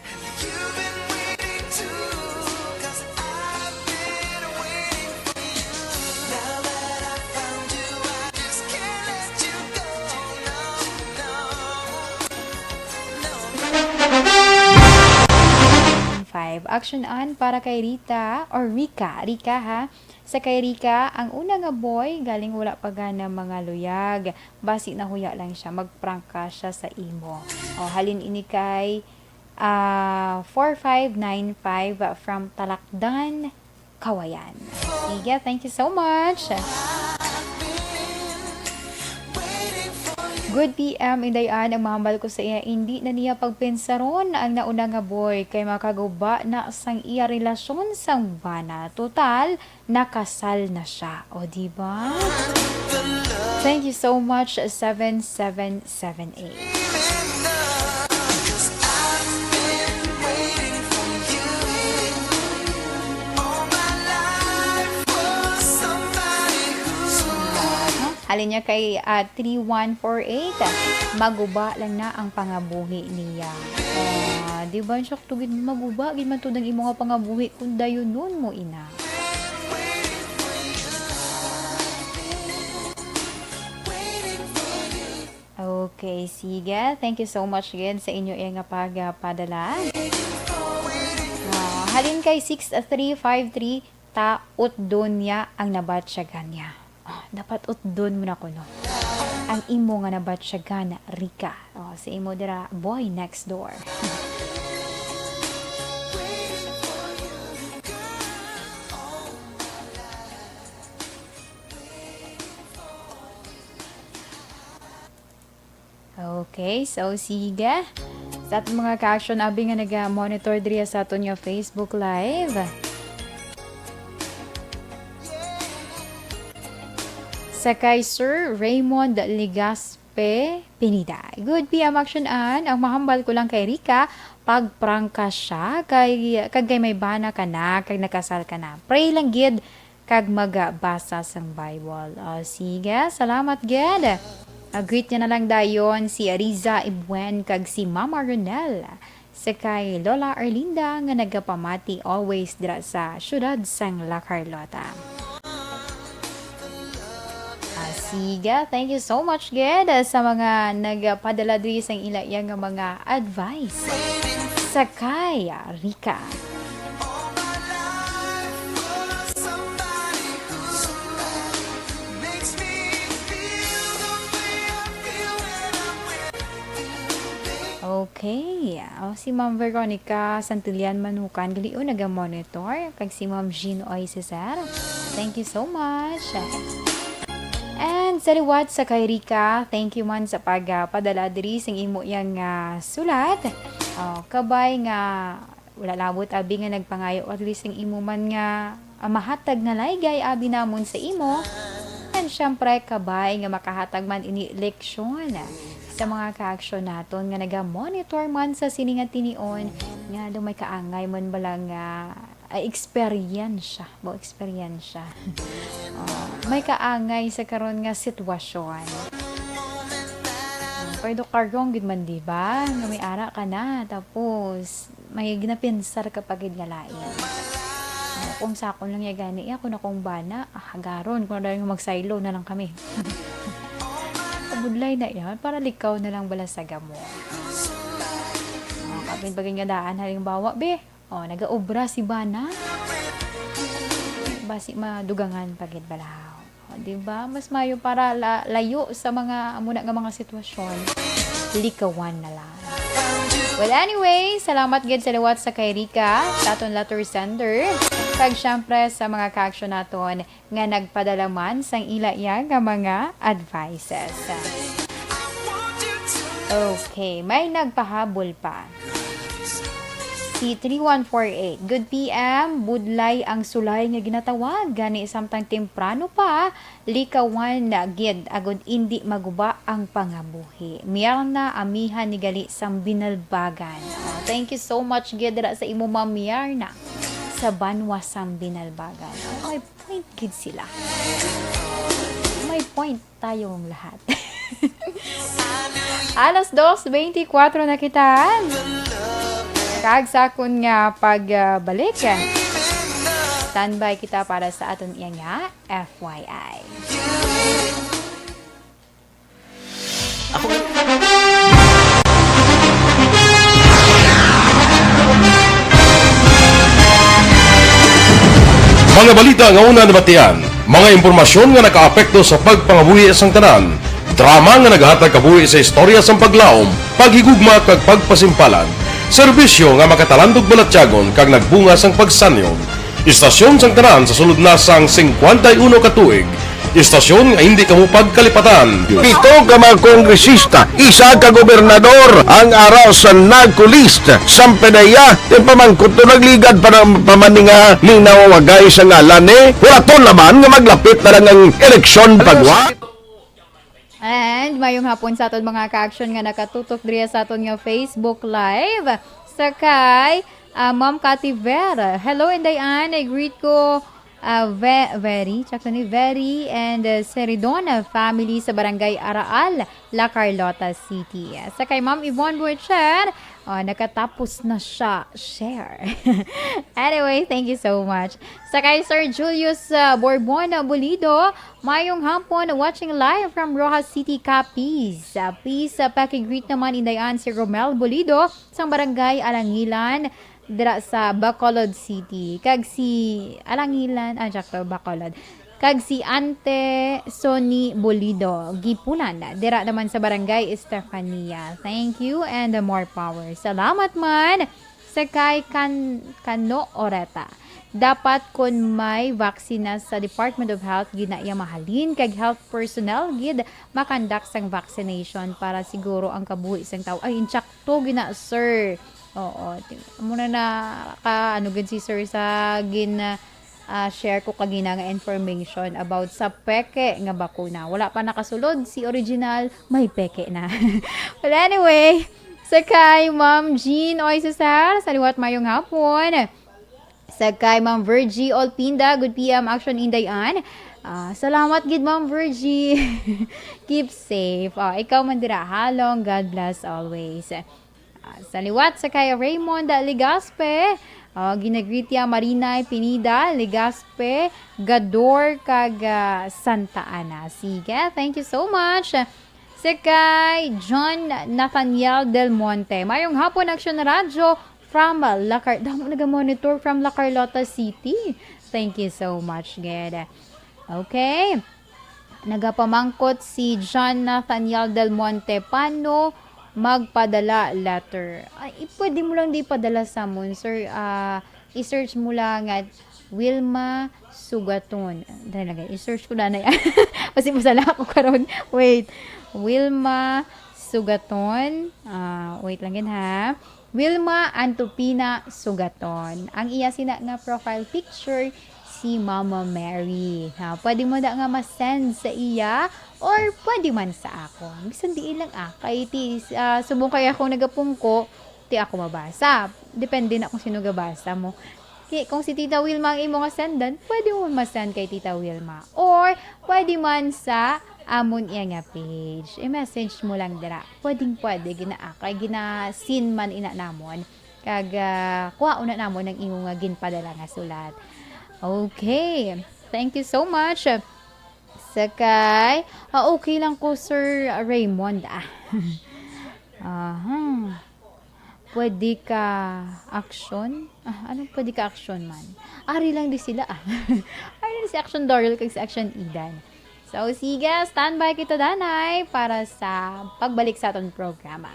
Five. Action on para kay Rita or Rica. Rica, ha? Sa kay Rica, ang una nga boy, galing wala pa gana mga luyag. Basi nahuya lang siya, magprangka siya sa imo. O, halin ini kay, ah, four five nine five from Talakdan, Kawayan. Sige, thank you so much. Good P M, Inday Ann, ang mahambal ko sa iya, hindi na niya pagpensaron ang nauna nga boy kay makaguba na sang iya relasyon sang bana. Total, nakasal na siya. O, di ba? Thank you so much, seven seven seven eight. Halin niya kay, ah, three one four eight, maguba lang na ang pangabuhi niya. Ah, di ba, siya tugid maguba, gid man tud ang imo nga pangabuhi kung dayunon mo ina. Okay, sige. Thank you so much again sa inyo iya nga pagpadala. Ah, Halin kay six three five three, ta utdon niya ang nabatyagan niya. Oh, dapat utdon mo na kuno ang imo nga nabatyagan, Rika. Oh, sa imo dira, boy next door. Okay, so sige. Sa aton mga ka-action, abi nga naga-monitor diri sa aton nga Facebook Live. Sa kay Sir Raymond Legaspi Pinida. Good P M action an, ang mahambal ko lang kay Rika, pagprangka siya, kay, kag kay may bana ka na, kag nakasal ka na. Pray lang gid, kag magbasa sang Bible. O, sige, salamat gid. Ah, greet niya na lang dayon si Riza Ibuen kag si Mama Ronel, sa kay Lola Arlinda nga nagapamati always dira sa siyudad sang La Carlota. Ah, sige, thank you so much gid sa mga nagpadala diri sang ila iya nga mga advice sa kay Rika. Okay. Oh, si Ma'am Veronica Santillan Manukan, gali, oh, naga-monitor. Kag si Ma'am Jean Oy Cesar. Thank you so much. And sa liwat sa kay Rika, thank you man sa pagpadala diri sing imo yang, ah, sulat. Oh, kabay nga wala labot, abi, nga nagpangayo ka diri sing imo man nga, ah, mahatag nga laygay, abi, namon sa imo. And syempre, kabay nga makahatag man ini leksyon sa mga kaaksyon naton nga naga-monitor man sa sini nga tinion, nga daw may kaangay man bala nga, ah, eksperyensya, ba, eksperyensya. Oh, may kaangay sa karon nga sitwasyon. Ah, pero karong gid man, di ba? Nga may ara ka na, tapos may ginapinsar ka pa gid nga lain. Ah, kung sa akon lang ya gani, eh, ako na kong bana, ah, hagaron ko na lang, magsaylo na lang kami. Kabudlay na yan, para likaw na lang bala sa gamo. Ah, kapin pagin nga daan, halimbawa, be, oh, nagaobra si bana. Basi madugangan pa gid bala. O, di ba? Mas mayo para la-, layo sa mga amo na nga mga sitwasyon, likawan na lang. Well, anyway, salamat gid sa liwat sa kay Rika, sa aton letter sender, kag syempre sa mga kaaksyon naton nga nagpadala man sang ila iya nga mga advices. Okay, may nagpahabol pa. Si three one four eight, "Good P M, budlay ang sulay nga ginatawag, gani samtang temprano pa, likawan na gid agud indi maguba ang pangabuhi. Miyarna, amihan ni gali sang Binalbagan." Oh, thank you so much gid dira sa imo, Ma'am Miyarna, sa banwa sang Binalbagan. Oh, may point gid sila. May point tayong lahat. Alas dos beintikwatro na kita. Kag sa akon nga pagbalik, standby kita para sa aton iya nga F Y I. Ako nga. Mga balita nga una nabatian, mga impormasyon nga nakaapekto sa pagpangabuhi sang tanan, drama nga nagahatag kabuhi sa istorya sang paglaom, paghigugma kag pagpasimpalan, serbisyo nga makatalandog balatyagon kag nagbunga sang pagsanyog. Istasyon sang tanan sa sulod na sang singkwenta y uno ka tuig. Istasyon nga hindi kamo pagkalipatan. Pito ka mga kongresista, isa ka gobernador ang ara sa NAGCO list. Sampe na iya, ti pamangkot to nagligad pa na, pa man ni nga linaw wagay sa ngalan ni. Hulaton naman nga maglapit na lang ang eleksyon pagwa. And mayong hapon sa aton mga ka-action nga nakatutok diri sa aton nga Facebook Live. Sa kay, ah, Ma'am Cathy Ver. "Hello, Inday Ann. I greet ko, ah, Ve-, Very, check ni Very and, ah, Seridona family sa Barangay Araal, La Carlota City." Sa kay Ma'am Yvonne Butcher, oh, nakatapos na siya share. Anyway, thank you so much. Sa kay Sir Julius, ah, Borbon Bulido, "Mayong hapon, watching live from Roxas City, Capiz." Ah, please, ah, paki-greet naman, Inday Ann, si Romel Bulido sang Barangay Alangilan, dira sa Bacolod City. Kag si Alangilan, ah, joke, Bacolod. Kag si Ante Sonny Bolido, Gipunan, dira naman sa Barangay Estefania. Thank you and more power. Salamat man sa kay Kan-, Kano Oreta. Dapat kun may vaccine na sa Department of Health, gid na iya mahalin, kag health personnel gid makandak sang vaccination para siguro ang kabuhi sang tawo. Ay, insakto gid na, sir. Oo, ti-, muna na ka, ano gid si sir sa gin, ah, share ko kagina nga information about sa peke nga bakuna. Wala pa nakasulod si original, may peke na. But anyway, sa kay Ma'am Jean Oy Cesar, sa liwat mayong hapon. Sa kay Ma'am Virgie Olpinda, good P M Action Inday Ann. Ah, salamat gid, Ma'am Virgie. Keep safe. Ah, ikaw man dira, halong God bless always. Ah, sa liwat sa kay Raymond Legaspe, ah, ginagreet niya Marinay Pinida, Legaspe, Gador, kag, ah, Santa Ana. Sige, thank you so much. Sa kay John Nathaniel Del Monte, mayong hapon, Action Radyo from La Car-, damo naga-monitor from La Carlota City. Thank you so much, gid. Okay. Nagapamangkot si John Nathaniel Del Monte, paano magpadala letter? Ay, i-, pwede mo lang di padala sa amon, sir. Ah, i-search mo lang at Wilma Sugaton. Dali lang, i-search ko na na yan. Kasi masala ako karon. Wait. Wilma Sugaton. Ah, wait lang yun, ha. Wilma Antupina Sugaton. Ang iya sina nga profile picture, si Mama Mary. Ha, pwede mo da nga ma-send sa iya or pwede man sa ako. Bisan diin lang, ah. Kay ti, ah, subong kay ako nagapungko, ti ako mabasa. Depende na kung sino gabasa mo. Kay kung si Tita Wilma ang imo nga sendan, pwede mo ma-send kay Tita Wilma. Or pwede man sa amon iya nga page. I-message mo lang dira. Pwedeng pwede, gina-, kay gina-seen man ina namon. Kag, ah, kuhaon na namon ang imo nga ginpadala nga sulat. Okay. Thank you so much. Sa kay, ah, okay lang ko, Sir Raymond, ah. Aha. Pwede ka action? Ah, anong pwede ka action man? Ari lang di sila, ah. Ari lang si Action Daryl kag si Action Idan. So, sige, standby kita, danay, para sa pagbalik sa aton programa.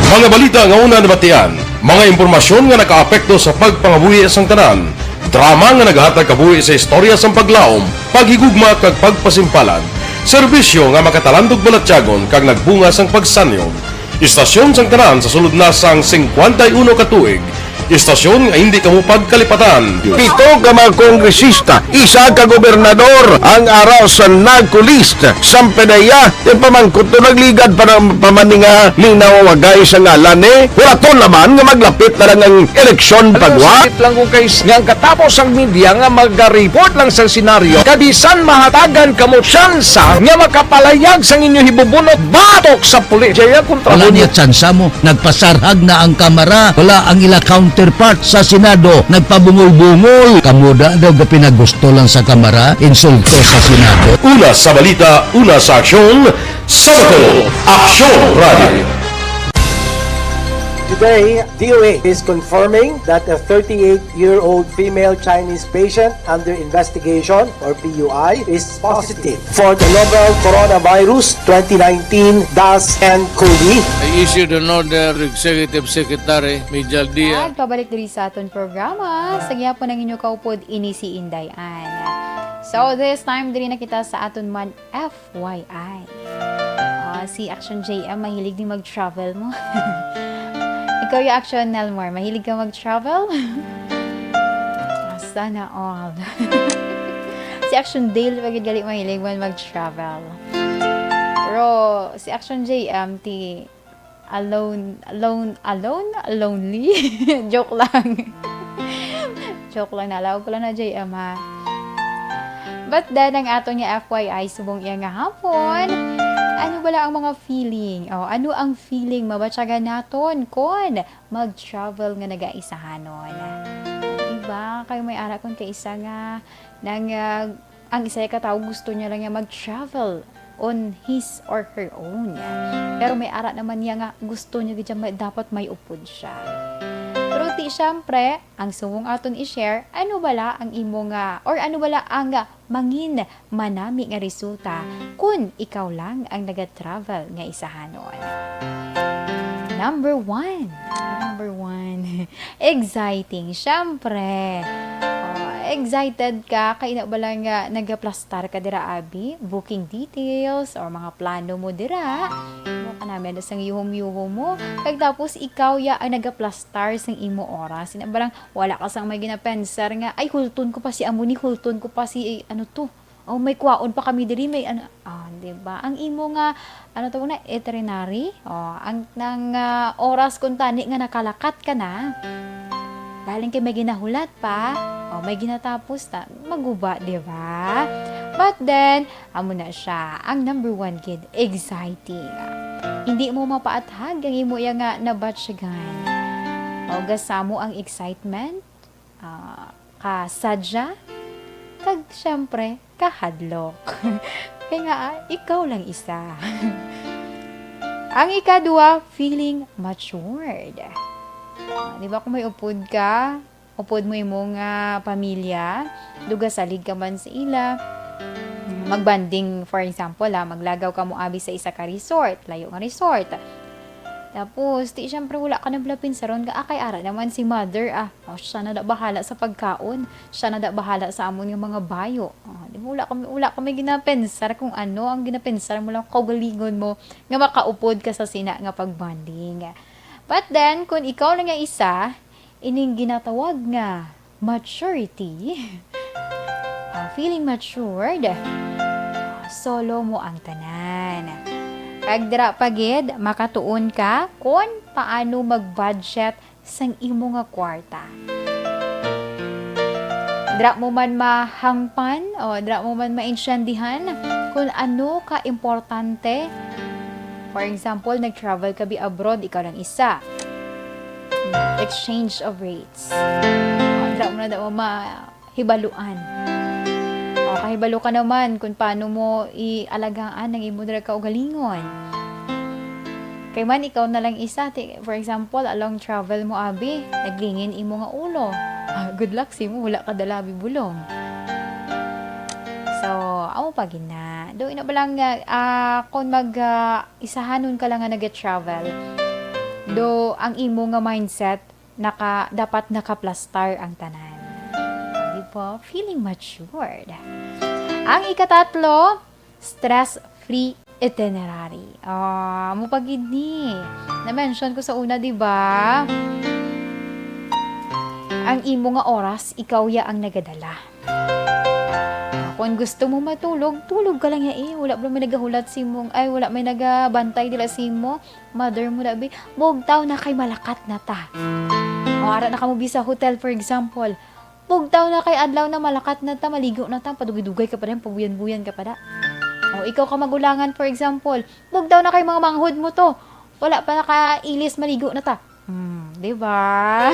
Mga balita nga una nabatian, mga impormasyon nga nakaapekto sa pagpangabuhi sang tanan, drama nga naghatag kabuhi sa istorya sang paglaom, paghigugma kag pagpasimpalan, serbisyo nga makatalandog balatyagon kag nagbunga sang pagsanyog. Istasyon sang tanan sa sulod na sang singkwenta y uno ka tuig. Istasyon nga hindi kamo pagkalipatan. Pito ka mga kongresista, isa ka gobernador ang ara sa NAGCO list. Sampe na iya, ti pamangkot to nagligad pa ng pamani nga linawagay sa ngalan ni. Wala to naman nga maglapit na lang ang eleksyon pagwa. Sakit lang kung kay nga ang katapos ang media nga magaripot lang sa senaryo. Kabisan mahatagan kamo tsansa nga makapalayag sang inyo hibubunot batok sa pulis. Jaya kontra Wala mo niya tsansa mo. Nagpasarhag na ang Kamara. Wala ang ila counterpart sa Senado. Nagpabungol-bungol. Kamo da daw gapinagusto lang sa Kamara, insulto sa Senado. Una sa balita, una sa aksyon, sa Bato, Aksyon Radio. Today, D O A is confirming that a thirty-eight-year-old female Chinese patient under investigation, or P U I, is positive for the novel coronavirus twenty nineteen dash nine COVID. I issued an order, Executive Secretary Mijal Diaz. At pabalik diri sa aton programa, sa gihapon ang inyo kaupod, ini si Inday Ann. So, this time, diri na kita sa aton man F Y I. Ah, si Action J M, mahilig din mag-travel mo. Ikaw yung Action Nelmore, mahilig ka mag-travel? Ah, sana all. Si Action Dale, pagid gali mahilig man mag-travel. Pero si Action J M, ti alone, alone, alone? Lonely? Joke lang. Joke lang, nalawag ko lang na, J M, ha? But then, ang aton nga F Y I subong iya nga hapon, ano bala ang mga feeling? O, ano ang feeling mabatyagan naton kon mag-travel nga nagaisahanon? Diba? Kayo may ara kon kaisa nga nang, ah, Ang isa ka tawo gusto niya lang nga mag-travel on his or her own. Pero may ara naman niya nga gusto niya gid siya may, dapat may upod siya. Pero ti, syempre, ang subong aton i-share, ano bala ang imo nga, or ano bala ang, ah, mangin manami nga resulta kun ikaw lang ang naga-travel nga isahanon? Number one. Number one. Exciting. Syempre. Oh, excited ka. Kay na ba lang nga nagaplastar ka dira, abi? Booking details or mga plano mo dira. Ano ka namin sa yuhom-yuhom mo? Kag tapos, ikaw ya ang nagaplastar sang imo oras. Ina ba lang, wala ka sang may ginapensar nga, "Ay, hulton ko pa si amo ni, hulton ko pa si, ano to." Oh, may kwaon pa kami diri, may ano, ah, di ba? Ang imo nga, ano to na, itinerary, oh, ang, nang, ah, oras kung tani nga nakalakat ka na, laling kay may ginahulat pa, oh, may ginatapos ta, maguba, di ba? But then, amo na siya, ang number one gid, exciting. Hindi mo mapaathag ang imo iya nga nabatsyagan. Oh, gasamo ang excitement, ah, kasadya, kag, syempre, kahadlok. Kay nga, ah, ikaw lang isa. Ang ikadua, feeling matured. Ah, di ba, kung may upod ka, upod mo imo nga pamilya, dugasalig ka man sa ila, magbanding, for example, ha, maglagaw ka mo abi sa isa ka resort, layo nga resort. Tapos, ti, syempre, wala ka na bala pinsaron nga, "Ah, kay ara naman si mother, ah. Oh, siya na da bahala sa pagkaon. Siya na da bahala sa amon nga mga bayo." Oh, di ba, wala kami, wala kami ginapensar kung ano ang ginapensar mo lang kaugalingon mo nga makaupod ka sa sina nga pagbonding. But then, kung ikaw lang nga isa, ining ginatawag nga maturity, ah, feeling matured, solo mo ang tanan. Kag dira pa gid, makatuon ka kon paano mag-budget sang imo nga kwarta. Dira mo man mahangpan o dira mo man maintindihan kung ano ka importante. For example, nag-travel ka bi abroad, ikaw lang isa. Exchange of rates. Dira mo na daw mahibaluan. O, kahibalo ka naman kung paano mo ialagaan ang imo dira kaugalingon. Kay man, ikaw na lang isa, ti-, for example, a long travel mo, abi, naglingin imo nga ulo. Ah, good luck sa imo, wala ka dala, abi, bulong. So, amo pa gid na. Do, ina ba lang nga, ah, kung mag, ah, isahanon ka lang nga nag-travel, do, ang imo nga mindset, naka, dapat nakaplastar ang tanan. Di ba? Feeling matured. Ang ikatatlo, stress-free itinerary. Ah, amo pa gid ni. Na-mention ko sa una, di ba? Ang imo nga oras, ikaw ya ang nagadala. Kung gusto mo matulog, tulog ka lang ya eh. Wala ba may nagahulat sa imong, ay, wala may nagabantay dila sa imo. Mother mo na, bi, bugtaw na kay malakat na ta. O, ara na kamo bi sa hotel, for example. Bugtaw na kay adlaw na, malakat na ta, maligo na ta, padugay-dugay ka pa din, pabuyan-buyan ka pa da. O, ikaw ka magulangan, for example, bugtaw na kay mga manghod mo to. Wala pa nakailis, maligo na ta. Hmm, di ba?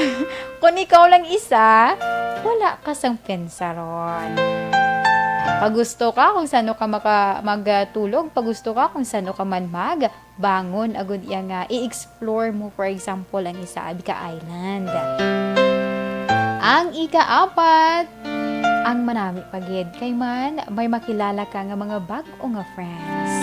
Kung ikaw lang isa, wala ka sang pensaron. Pagusto ka kung sano ka maka-, magtulog, pagusto ka kung sano ka man mag-, bangon agud iya nga i-explore mo, for example, ang isa abi ka island. Ang ikaapat, ang manami pa gid kay man may makilala ka nga mga bag-o nga friends.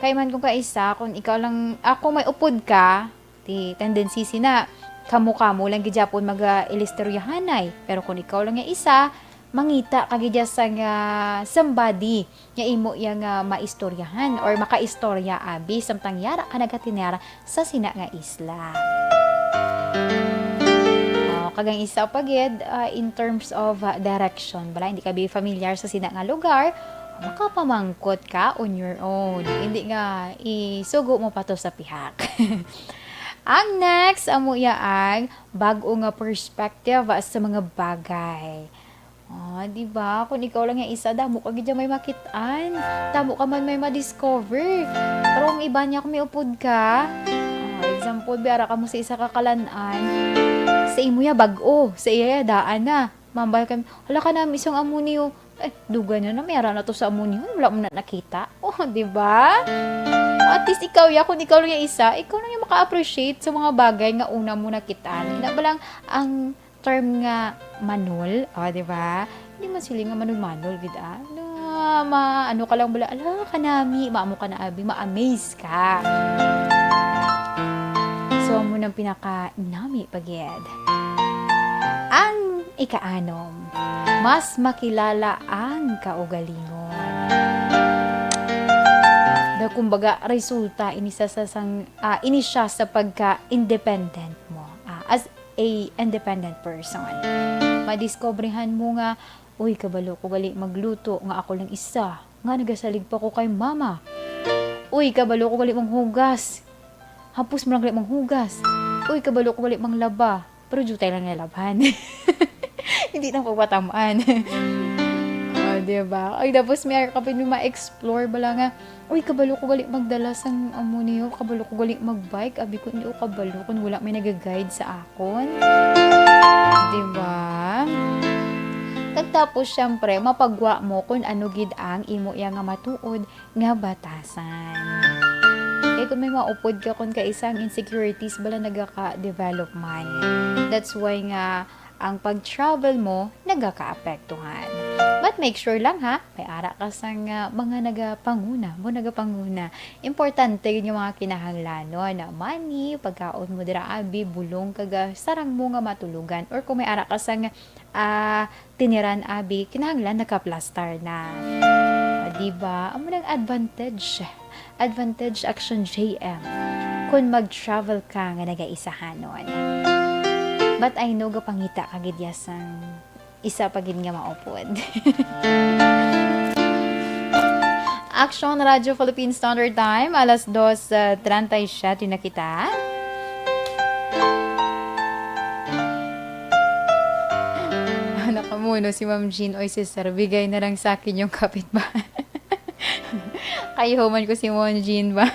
Kay man kung kaisa, kung ikaw lang, ako may upod ka, ti tendency sina, kamo-kamo lang gid gyapon mag-, ah, ilistoryahanay. Pero kung ikaw lang nga isa, mangita ka gid sa nga somebody nga imo iya nga maistoryahan or makaistorya abi samtang yara ka nagatinera sa sina nga isla. Oh, kag ang isa pa gid, ah, in terms of, ah, direction, bala, hindi ka bi familiar sa sina nga lugar, makapamangkot ka on your own. Hindi nga isugo mo pa to sa pihak. Ang next, amo iya ang bag-o nga perspective, ah, sa mga bagay. Ah, di ba? Kung ikaw lang nga isa, damo ka gid may makit-an. Damo ka man may ma-discover. Pero ang iba niya, kung may upod ka, ah, example, biara ka mo sa isa ka kalan-an, sa imo ya bag-o, sa iya ya daan na. Mambal ka, "Hala ka na, isang amo niyo, Eh, dugay na na, may ara na to sa amo niyo, wala mo na nakita. Oh, di ba? At least ikaw, ya, kung ikaw lang yung isa, ikaw lang yung maka-appreciate sa mga bagay nga una mo nakita. Ina ba lang ang term nga manol, oh, di ba? Hindi man sila nga manol-manol, gid, ah. Na, ma, ano ka lang bala, ala, kanami, maamo ka na, abi, ma-amaze ka. So, amo nang pinaka-nami pa gid. Ang ikaanom, mas makilala ang kaugalingon. Da, kumbaga, resulta ini sa, sa sang, ah, ini siya sa pagka-independent mo. Ah, as a independent person, madiskobrehan mo nga, "Uy, kabalo ko gali magluto nga ako lang isa, nga nagasalig pa ko kay mama. Uy, kabalo ko gali manghugas. Hapos mo lang gali manghugas. Uy, kabalo ko gali manglaba." Pero jutay lang nilabhan. Hindi nang pagpatamaan. Oh, di ba? Ay, tapos may kapit may ma-explore bala nga, "Uy, kabalo ko gali magdala sang amo niyo, kabalo ko gali mag-bike." Abi ko, "Hindi ko kabalo kung wala may nag-guide sa akon." Di ba? Kag tapos, syempre, mapagwa mo kung ano gid ang imo iya nga matuod nga batasan. Kay kung may maupod ka, kung kaisa ang insecurities, bala nagaka-develop man. That's why nga ang pag-travel mo nagaka-apektuhan. But make sure lang ha, may ara ka sang, ah, mga nagapanguna, mo nagapanguna. Importante yun yung mga kinahanglanon na money, pagkaon mo dira abi, bulong kag, ah, sarang mo nga matulugan. Or kung may ara ka sang, ah, tiniran abi, kinahanglan nakaplastar na. Ah, di ba? Amo nang advantage. Advantage Action J M. Kung mag-travel ka nga nagaisahanon. But I know, gapangita ka gid ya sang isa pa gid nga maupod. Action Radio Philippine Standard Time, alas dos, ah, treinta y siete na kita. Ah, nakamuno si Ma'am Jean. "Oy, sister, bigay na lang sa akin yung kapitbahay." Kaihuman ko si Ma'am Jean ba?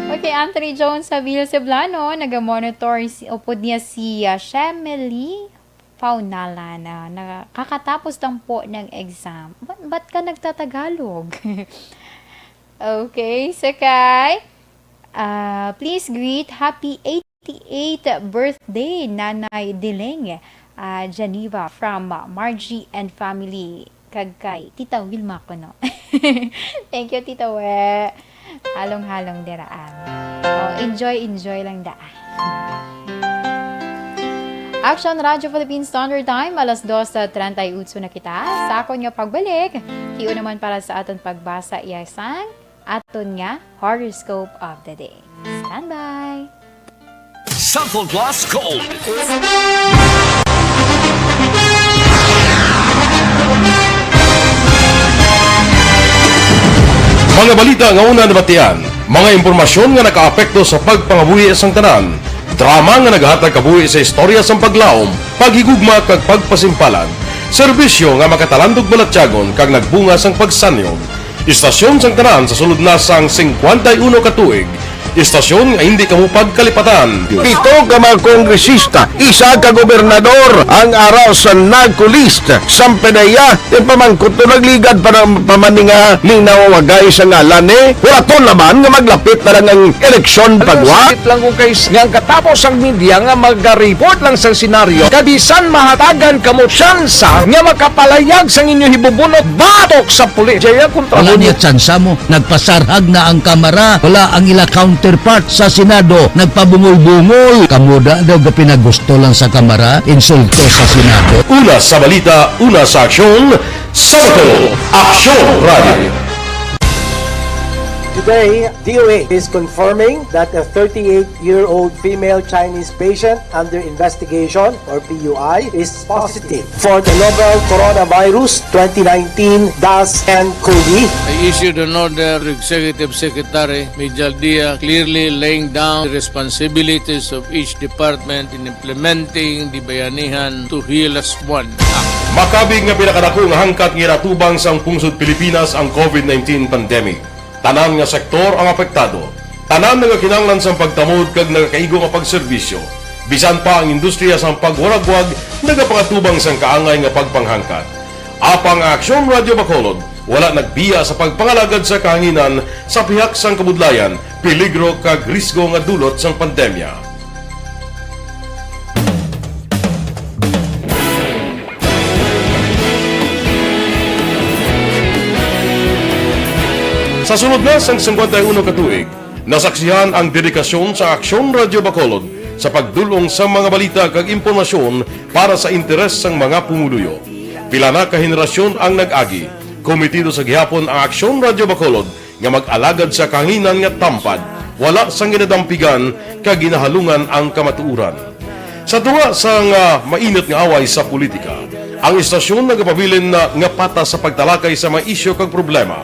Okay, Anthony Jones Javier Ceblano, naga-monitor si, upod niya si, ah, Shemely Paunalan, ah, nakakatapos lang po ng exam. Ba't, ba't ka nagtatagalog? Okay, so kay, ah, please greet happy eighty-eighth birthday, Nanay Dileng, ah, Geneva from, ah, Margie and family. Kag kay Tita Wilma ko, no? Thank you, Tita We. Halong-halong dira, ah. Oh, enjoy, enjoy lang da. Action Radio Philippine Standard Time, alas dos sa treinta y ocho na kita. Sa akon nga pagbalik, hiyo naman para sa aton pagbasa, iya sang aton nga horoscope of the day. Standby! Sample Plus Gold. Mga balita nga una nabatian, mga impormasyon nga nakaapekto sa pagpangabuhi sang tanan, drama nga naghatag kabuhi sa istorya sang paglaom, paghigugma kag pagpasimpalan, serbisyo nga makatalandog balatyagon kag nagbunga sang pagsanyog. Istasyon sang tanan sa sulod na sang singkwenta y uno ka tuig. Istasyon nga hindi kamo pagkalipatan. Pito ka mga kongresista, isa ka gobernador ang ara sa NAGCO list. Sampedeya, yung pamangkot to nagligad pa ng pamaninga ning nawawagay sa ngalan ni Huraton naman nga maglapit na lang ang eleksyon pagwa. Sakit lang kung kay nga ang katapos ang media nga maga-report lang sa senaryo, kabisan mahatagan kamo tsansa nga makapalayag sang inyo hibubunot batok sa pulis. Jaya kontra Wala mo. Niya tsansa mo. Nagpasarhag na ang Kamara. Wala ang ila counterpart sa Senado. Nagpabungol-bungol. Kamo da daw gapinagusto lang sa Kamara. Insulto sa Senado. Una sa balita, una sa aksyon, Sample Aksyon Radio. Today, D O H is confirming that a thirty-eight-year-old female Chinese patient under investigation, or P U I, is positive for the novel coronavirus twenty nineteen dash N COVID. I issued an order to Executive Secretary Mijal Dia, clearly laying down the responsibilities of each department in implementing the Bayanihan to Heal As One Act. Makabig nga pinakadako nga hangkat nga iratubang sang pungsod Pilipinas ang COVID nineteen pandemic. Tanan nga sektor ang apektado. Tanan nagakinahanglan sang pagtamod kag nagakaigo nga pagserbisyo. Bisan pa ang industriya sang pagwaragwag nagapangatubang sang kaangay nga pagpanghangkat. Apang ang Aksyon Radyo Bacolod wala nagbiya sa pagpangalagad sa kahanginan sa pihak sang kabudlayan, peligro kag risgo nga dulot sang pandemya. Sa sulod na sang singkwenta y uno ka tuig, nasaksihan ang dedikasyon sa Aksyon Radyo Bacolod sa pagdul-ong sa mga balita kag impormasyon para sa interes sang mga pumuluyo. Pila na ka henerasyon ang nag-agi. Komitido sa gihapon ang Aksyon Radyo Bacolod nga mag-alagad sa kahanginan nga tampad, wala sang ginadampigan kag ginahalungan ang kamatuoran. Sa tunga sang, ah, mainit nga away sa politika, ang istasyon nagapabilin na nga patas sa pagtalakay sa mga isyu kag problema.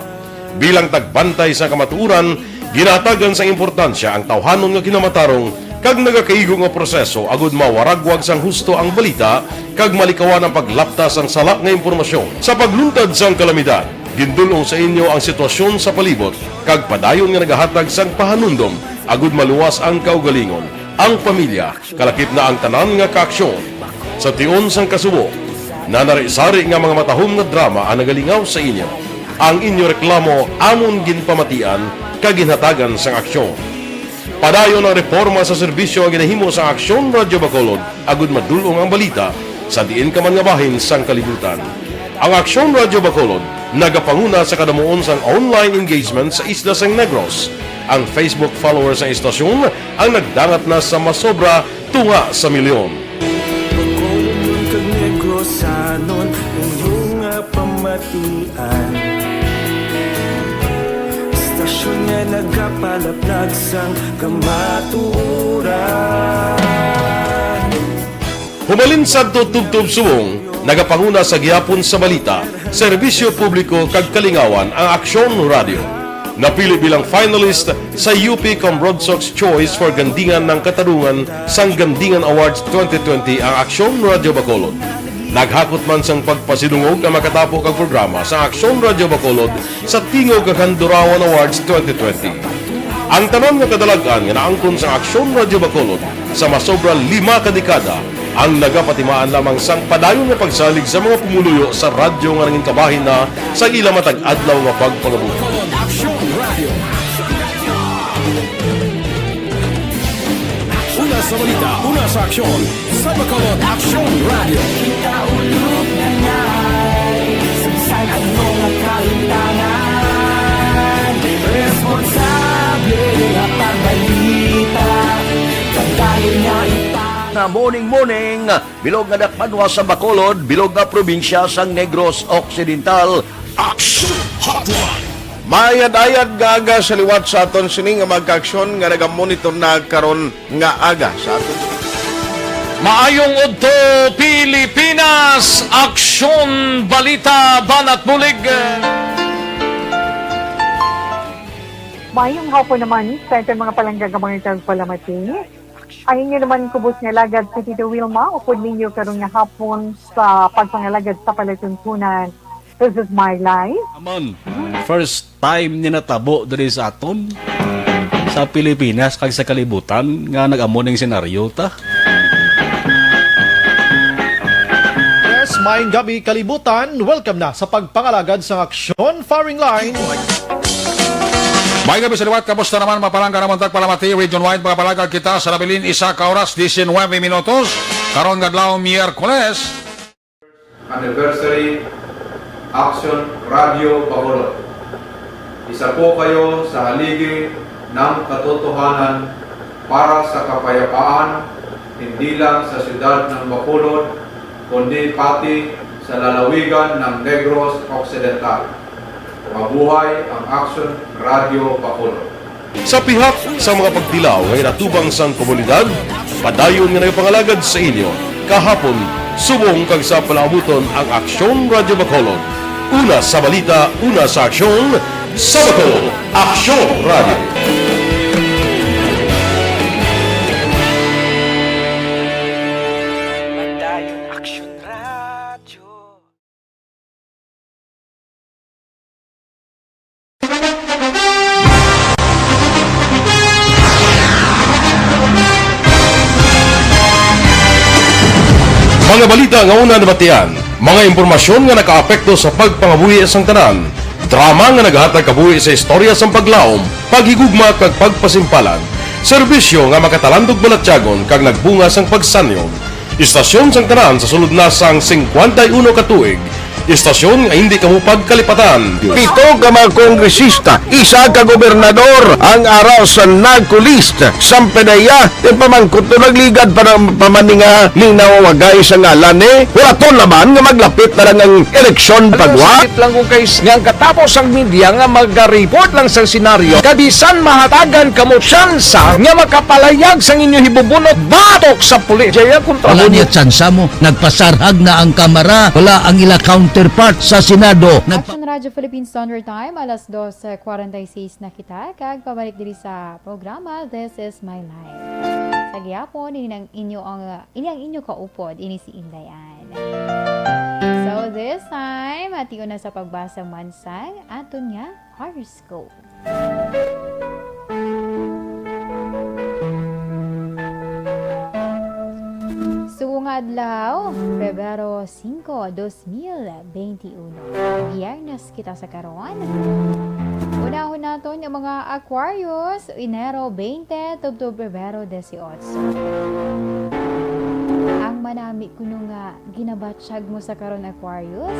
Bilang tagbantay sa kamatuoran, ginahatagan sang importansya ang tawhanon nga kinamatarong kag nagakaigo nga proseso agud mawaragwag sang husto ang balita kag malikawan ang paglapta sang sala nga impormasyon. Sa pagluntad sang kalamidad, gindul-ong sa inyo ang sitwasyon sa palibot kag padayon nga nagahatag sang pahanumdom agud maluwas ang kaugalingon, ang pamilya, kalakip na ang tanan nga kaaksyon. Sa tion sang kasubo, nanari-sari nga mga matahom nga drama ang nagalingaw sa inyo. Ang inyo reklamo amon ginpamatian kag ginhatagan sang aksyon. Padayon ang reporma sa serbisyo nga ginahimo sa Aksyon Radyo Bacolod agud madul-ong ang balita sa diin ka man nga bahin sang kalibutan. Ang Aksyon Radyo Bacolod nagapanguna sa kadamuon sang online engagement sa isla sang Negros. Ang Facebook followers sang istasyon ang nagdangat na sa masobra tunga sa milyon. Bacolod kag Negrosanon, inyo nga pamatian. Istasyon nga nagapalaplag sang kamatuoran. Hubalin sadto tubtob subong, nagapanguna sa gihapon sa balita, serbisyo publiko kag kalingawan ang Aksyon Radyo. Napili bilang finalist sa U P Cambrodsoc's Choice for Gandingan ng Katarungan sang Gandingan Awards twenty twenty ang Aksyon Radyo Bacolod. Naghakot man sang pagpasidungog ang makatapo kag programa sa Aksyon Radyo Bacolod sa Tingog kag Handurawan Awards twenty twenty. Ang tanan nga kadalag-an nga naangkon sang Aksyon Radyo Bacolod sa masobra lima ka dekada ang nagapatimaan lamang sang padayon nga pagsalig sa mga pumuluyo sa radyo nga nangin kabahin na sa ila matag adlaw nga pagpangabuhi. Bacolod Aksyon Radio. Una sa balita, una sa aksyon, sa Bacolod Aksyon Radio. Kita ulog na ngay, sa bisan ano nga kalimtangan, responsable nga pagbalita, kag dayon nga ipang- Nga morning, morning. Bilog nga dakbanwa sa Bacolod, bilog nga probinsya sang Negros Occidental. Action Hotline. Maayad-ayad nga aga sa liwat sa aton sini nga mga kaaksyon nga nagamonitor na karon nga aga sa aton. Maayong udto, Pilipinas! Aksyon, balita, banat bulig. Maayong hapon naman sa aton mga palangga nga mga tagpalamati. Ang inyo naman kubos nga alagad si Tito Wilma, upod ninyo karon nga hapon sa pagpangalagad sa palatuntunan. This is my life. Amon, first time ni natabo diri sa aton, sa Pilipinas, kag sa kalibutan, nga nag-amo ning senaryo ta. Yes, maayong gabi, kalibutan. Welcome na sa pagpangalagad sa aksyon, firing line. Maayong gabi sa liwat, kamusta naman, mga palangga namon tagpalamati, region-wide, mga palangga kita sa nabilin, isa ka oras, diecinuebe minutos, karon nga adlaw, Miyerkules. Anniversary Action Radio Bacolod. Isa po kayo sa haligi ng katotohanan para sa kapayapaan, hindi lang sa siyudad ng Bacolod, kundi pati sa lalawigan ng Negros Occidental. Mabuhay ang Action Radio Bacolod. Sa pihak sa mga pagtilaw nga ginatubang sang komunidad, padayon nga nagapangalagad sa inyo kahapon, subong kag sa palaabuton ang Aksyon Radyo Bacolod. Una sa balita, una sa aksyon, sa Bacolod, Aksyon Radyo. Padayon Aksyon Radyo. Mga balita nga una nabatian, Mga impormasyon nga nakaapekto sa pagpangabuhi sang tanan. Drama nga nagahatag kabuhi sa istorya sang paglaom, paghigugma, kag pagpasimpalan. Serbisyo nga makatalandog balatyagon kag nagbunga sang pagsanyon. Istasyon sang tanan sa sulod na sang singkwenta y uno ka tuig. Istasyon nga hindi kamo pagkalipatan. Pito ka mga kongresista, isa ka gobernador ang ara sa NARCO list. Sampanaya, ti pamangkot to nagligad pa ng pamaninga ning nawawagay sa ngalan ni Huraton naman nga maglapit na lang ang eleksyon pagwa. Sakit lang kung kay nga ang katapos ang media nga magareport lang sa senaryo, kabisan mahatagan kamo tsansa nga makapalayag sang inyo hibubunot batok sa pulis. Jaya kontra Wala mo. Niya tsansa mo. Nagpasarhag na ang Kamara. Wala ang ila counterpart sa Senado. Nag- Action Radio Philippines Standard Time, alas dos kwarenta y seis na kita, kag pabalik diri sa programa, This Is My Life. Sa gihapon, ini ang inyo ang, ini ang inyo kaupod, ini si Inday Ann. So, this time, ation na sa pagbasa man sang aton nga horoscope. Subong nga adlaw, Pebrero singko, dos mil benti uno. Biyernes kita sa karon. Unahon naton ang mga Aquarius, Enero bente tubtob Pebrero dieciocho. Ang manami kuno nga ginabatyag mo sa karon, Aquarius,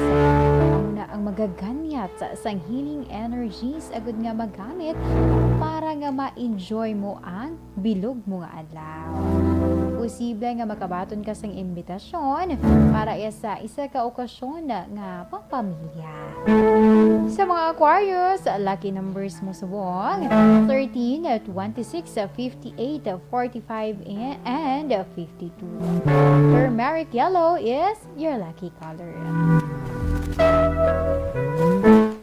amo na ang magaganyat sang healing energies agud nga magamit para nga ma-enjoy mo ang bilog mo nga adlaw. Posible nga makabaton ka sang imbitasyon para sa isa ka okasyon nga pangpamilya. Sa mga Aquarius, lucky numbers mo subong thirteen, twenty-six, fifty-eight, forty-five, and fifty-two. Turmeric yellow is your lucky color.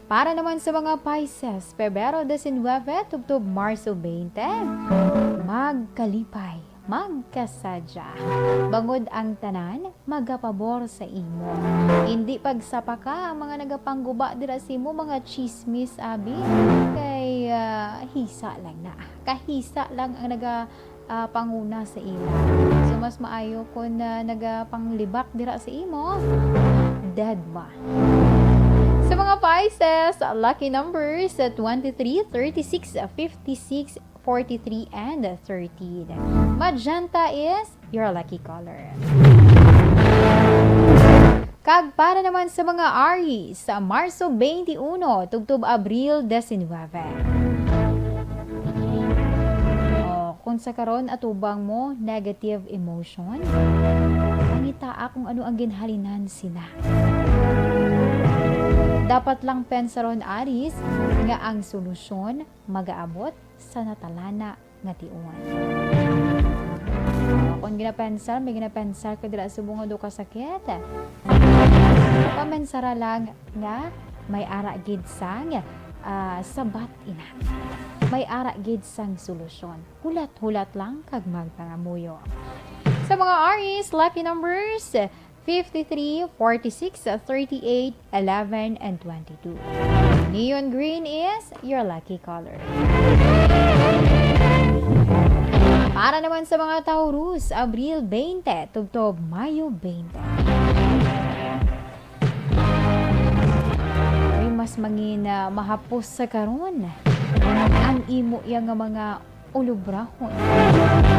Para naman sa mga Pisces, Pebrero diecinuebe tubtob Marso bente, magkalipay, magkasadya. Bangod ang tanan, magapabor sa imo. Hindi pagsapaka ang mga nagapangguba dira sa imo, mga chismis, abi. Kay, ah, hisa lang na. Kahisa lang ang naga, ah, panguna sa ila. So, mas maayo kung, ah, nagapanglibak dira sa imo, dead ma. Sa mga Pisces, lucky numbers, ah, twenty-three, thirty-six, fifty-six, forty-three, and thirteen. Magenta is your lucky color. Kag para naman sa mga Aries, sa Marso twenty-one tubtob Abril diecinuebe. Oh, kung sa karon atubang mo negative emotion, pangitaa kung ano ang ginhalinan sina. Dapat lang pensaron, Aries, nga ang solusyon magaabot sa natalana nga tion. Kung ginapensar, may ginapensar ka dira subong nga daw kasakit, pamensara lang nga may ara gid sang, ah, sabat ina. May ara gid sang solusyon. Hulat-hulat lang kag magpangamuyo. Sa mga Aries, lucky numbers, fifty-three, forty-six, thirty-eight, eleven, and twenty-two. Neon green is your lucky color. Para naman sa mga Taurus, Abril twenty tubtob Mayo twenty. Ay, mas mangin, ah, mahapos sa karon ang imo iya nga mga ulubrahon.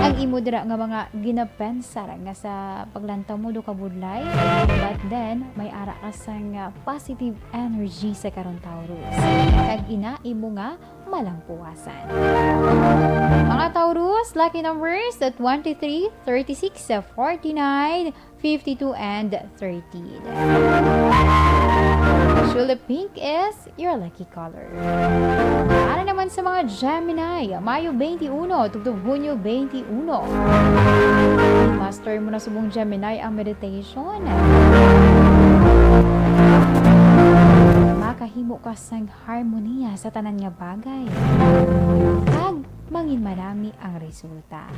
Ang imo dira nga mga ginapensar nga sa paglantaw mo do kabudlay, but then may ara ka sang, ah, positive energy sa karon, Taurus. Kag ina imo nga malampuwasan. Mga Taurus, lucky numbers, twenty-three, thirty-six, forty-nine, fifty-two, and thirteen. Tulip pink is your lucky color. Para naman sa mga Gemini, Mayo twenty-one tubtob Hunyo twenty-one. Master mo na subong Gemini ang meditation. Makahimo ka sang harmonia sa tanan nga bagay. Kag mangin manami ang resulta.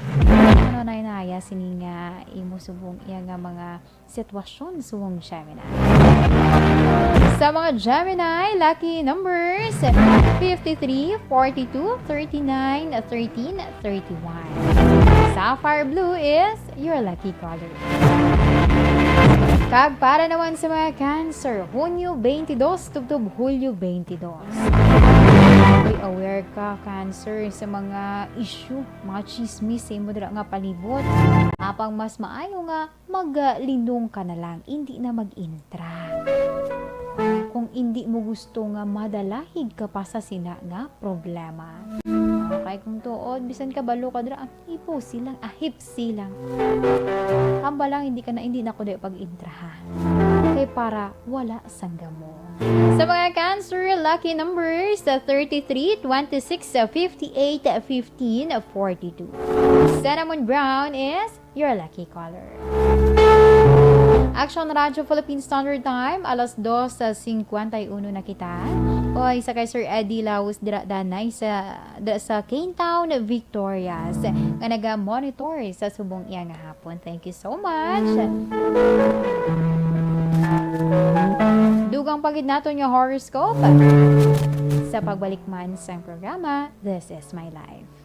Ano na inaya sini nga imo subong iya nga mga sitwasyon subong Gemini? Sa mga Gemini, lucky numbers, fifty-three, forty-two, thirty-nine, thirteen, thirty-one. Sapphire blue is your lucky color. Kag para naman sa mga Cancer, Hunyo twenty-two tubtob Hulyo twenty-two. Uy, aware ka, Cancer, sa mga issue, mga chismis sa imo dira nga palibot. Apang mas maayo nga maglinong ka na lang, indi na mag-intra. Kung indi mo gusto nga madalahig ka pa sa sina nga problema. Okay, kung tuod, bisan kabalo ka dira, ah, hipo silang, ah, hip silang. Hamba lang, hindi ka na, hindi na ko dahil pag-intra, ha. Kay para wala sang gamo. Sa mga Cancer, lucky numbers, ah, thirty-three, twenty-six, ah, fifty-eight, ah, fifteen, ah, forty-two. Cinnamon brown is your lucky color. Action Radio Philippine Standard Time, alas dos sa cincuenta y uno na kita. Oy, sa kay Sir Eddie Laus dira danay sa, da, sa Cane Town, Victorias, nga naga-monitor sa subong iya nga hapon. Thank you so much. Dugang pa gid naton nga horoscope sa pagbalik man sang programa, This is My Life.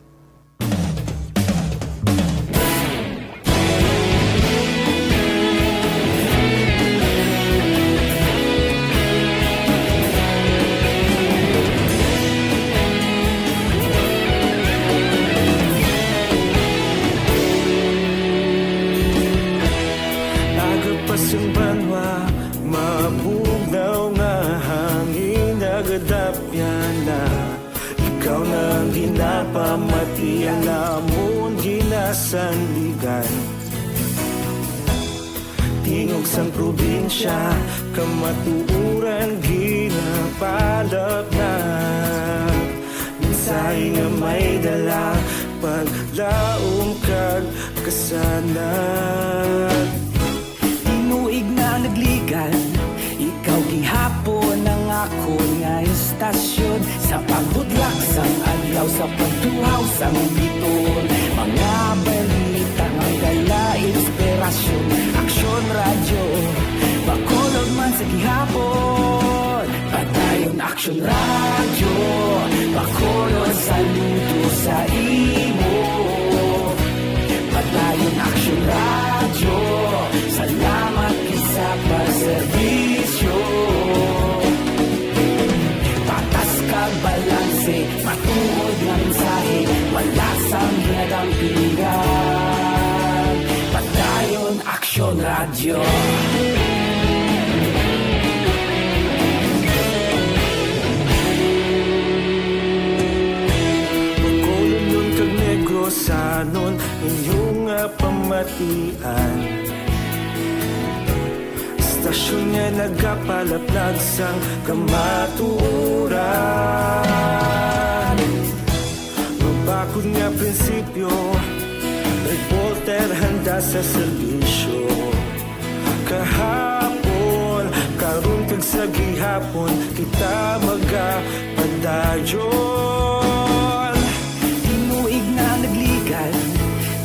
Aga pa sang banwa, mabugnaw nga hangin nagadapyan na. Ikaw na ang ginapamati, ang amon ginasandigan. Tingog sang probinsya, kamatuoran ginapalapnat. Mensahe nga may dala, paglaom kag kasanag. Tinuig na nagligan, ikaw gihapon ang akon nga istasyon. Sa pagbudlak sang adlaw, sa pagtuhaw sang bituon, mga balita nga dala inspirasyon. Aksyon Radyo, Bacolod man sa gihapon. Padayon Aksyon Radyo, Bacolod, saludo sa imo. Padayon Aksyon Radyo, salamat gid sa pagserbisyo. Patas kag balanse, matuod nga mensahe, wala sang ginadampigan. Padayon Aksyon Radyo. Bacolodnon kag Negrosanon, inyo nga pamatian. Istasyon nga nagapalaplag sang kamatuoran. Mabakod nga prinsipyo, reporter handa sa serbisyo. Kahapon, karon, kag sa gihapon, kita magapadayon. Tinuig na nagligan,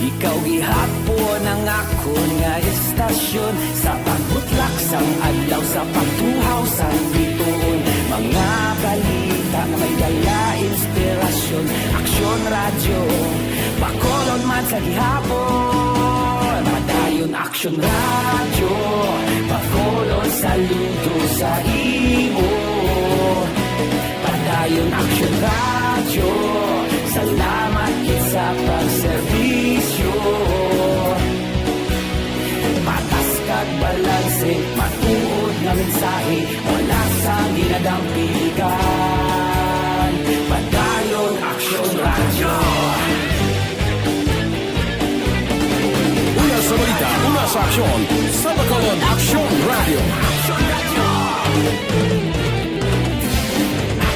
ikaw gihapon ang akon nga istasyon. Sa pagbutlak sang adlaw, sa pagtuhaw sang bituon, mga balita nga may dala inspirasyon. Aksyon Radyo, Bacolod man sa gihapon. Padayon Aksyon Radyo, Bacolod, saludo sa imo. Padayon Aksyon Radyo, salamat gid sa pagserbisyo. Patas kag balanse, matuod nga mensahe, wala sang ginadampigan. Padayon Aksyon Radyo. Una sa balita, una sa aksyon, sa Bacolod Aksyon Radyo.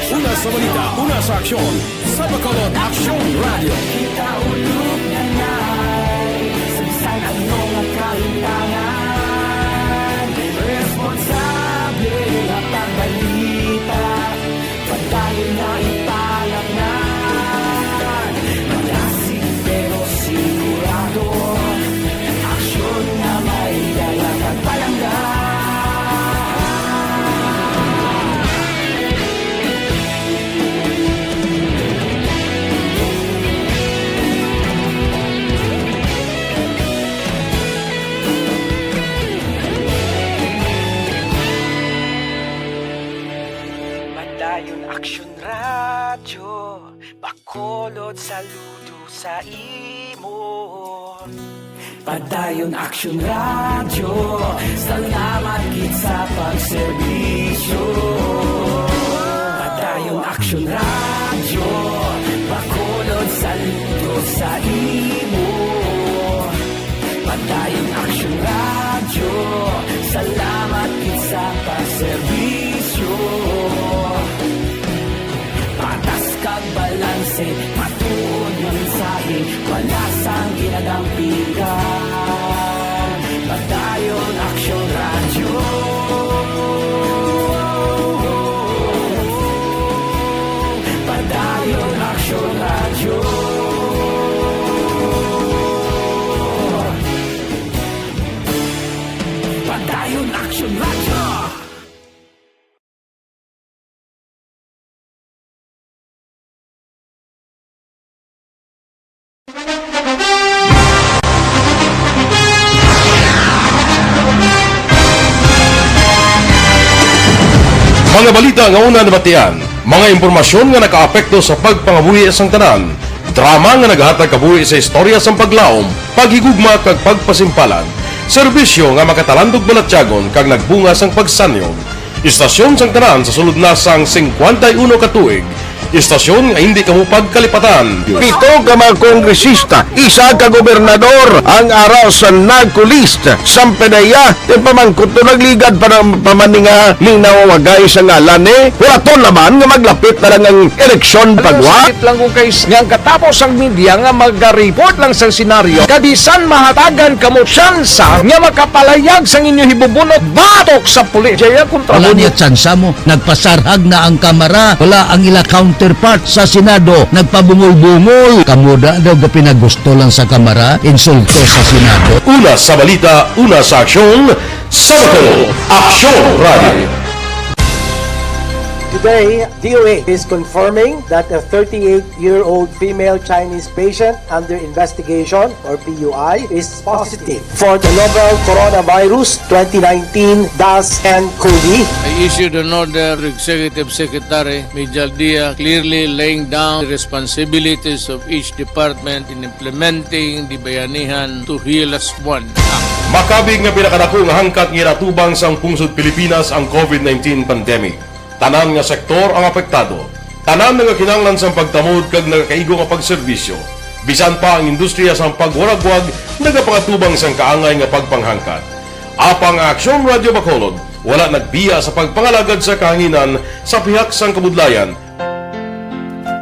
Una sa balita, una sa aksyon, sa Bacolod Aksyon Radyo. Kita ulog na nai, sa bisan ano nga kahintangan, responsable nga pagbalita. Padayon na ipalapnan, malasig pero sigurado, aksyon nga may dala kag palangga. Padayon Aksyon Radyo, Bacolod, saludo sa imo. Padayon Aksyon Radyo, salamat gid sa pagserbisyo. Padayon Aksyon Radyo, Bacolod, saludo sa imo. Padayon Aksyon Radyo, salamat gid sa pagserbisyo. Patas kag balanse, matuod nga mensahe, wala sang ginadampigan. Padayon Aksyon Radyo. Padayon Aksyon Radyo. Padayon Aksyon Radyo. Mga balita nga una nabatian, mga impormasyon nga nakaapekto sa pagpangabuhi sang tanan, drama nga nagahatag kabuhi sa istorya sang paglaom, paghigugma kag pagpasimpalan, serbisyo nga makatalandog balatyagon kag nagbunga sang pagsanyog. Istasyon sang tanan sa sulod na sang singkwenta y uno ka tuig. Istasyon nga hindi kamo pagkalipatan. Pito ka mga kongresista, isa ka gobernador ang ara sa NAGCO list. Sang PDEA, ti pamangkot to nagligad pa na, pa man ni nga linawagay sa ngalan ni. Wala to laman nga maglapit na lang ang eleksyon pagwa. Sakit lang kung kay nga ang katapos ang media nga magareport lang sang senaryo, kabisan mahatagan kamo tsansa nga makapalayag sang inyo hibubunot batok sa pulis. Jaya kontra Wala mo. Niya tsansa mo. Nagpasarhag na ang Kamara. Wala ang ila counterpart sa Senado. Nagpabungol-bungol. Kamo da daw gapinagusto lang sa Kamara. Insulto sa Senado. Una sa balita, una sa aksyon, sa Bacolod, Aksyon Radio. Today, D O H is confirming that a thirty-eight-year-old female Chinese patient under investigation, or P U I, is positive for the novel coronavirus twenty nineteen dash N cov. I issued an order to Executive Secretary Mijal Dia, clearly laying down the responsibilities of each department in implementing the Bayanihan to Heal Us One Act. Makabig nga pinakadako nga hangkat nga ginatubang sang pungsod Pilipinas ang covid nineteen pandemic. Tanan nga sektor ang apektado. Tanan nagakinahanglan sang pagtamod kag nagakaigo nga pagserbisyo. Bisan pa ang industriya sang pagwaragwag nagapangatubang sang kaangay nga pagpanghangkat. Apang ang Aksyon Radio Bacolod wala nagbiya sa pagpangalagad sa kahanginan sa pihak sang kabudlayan.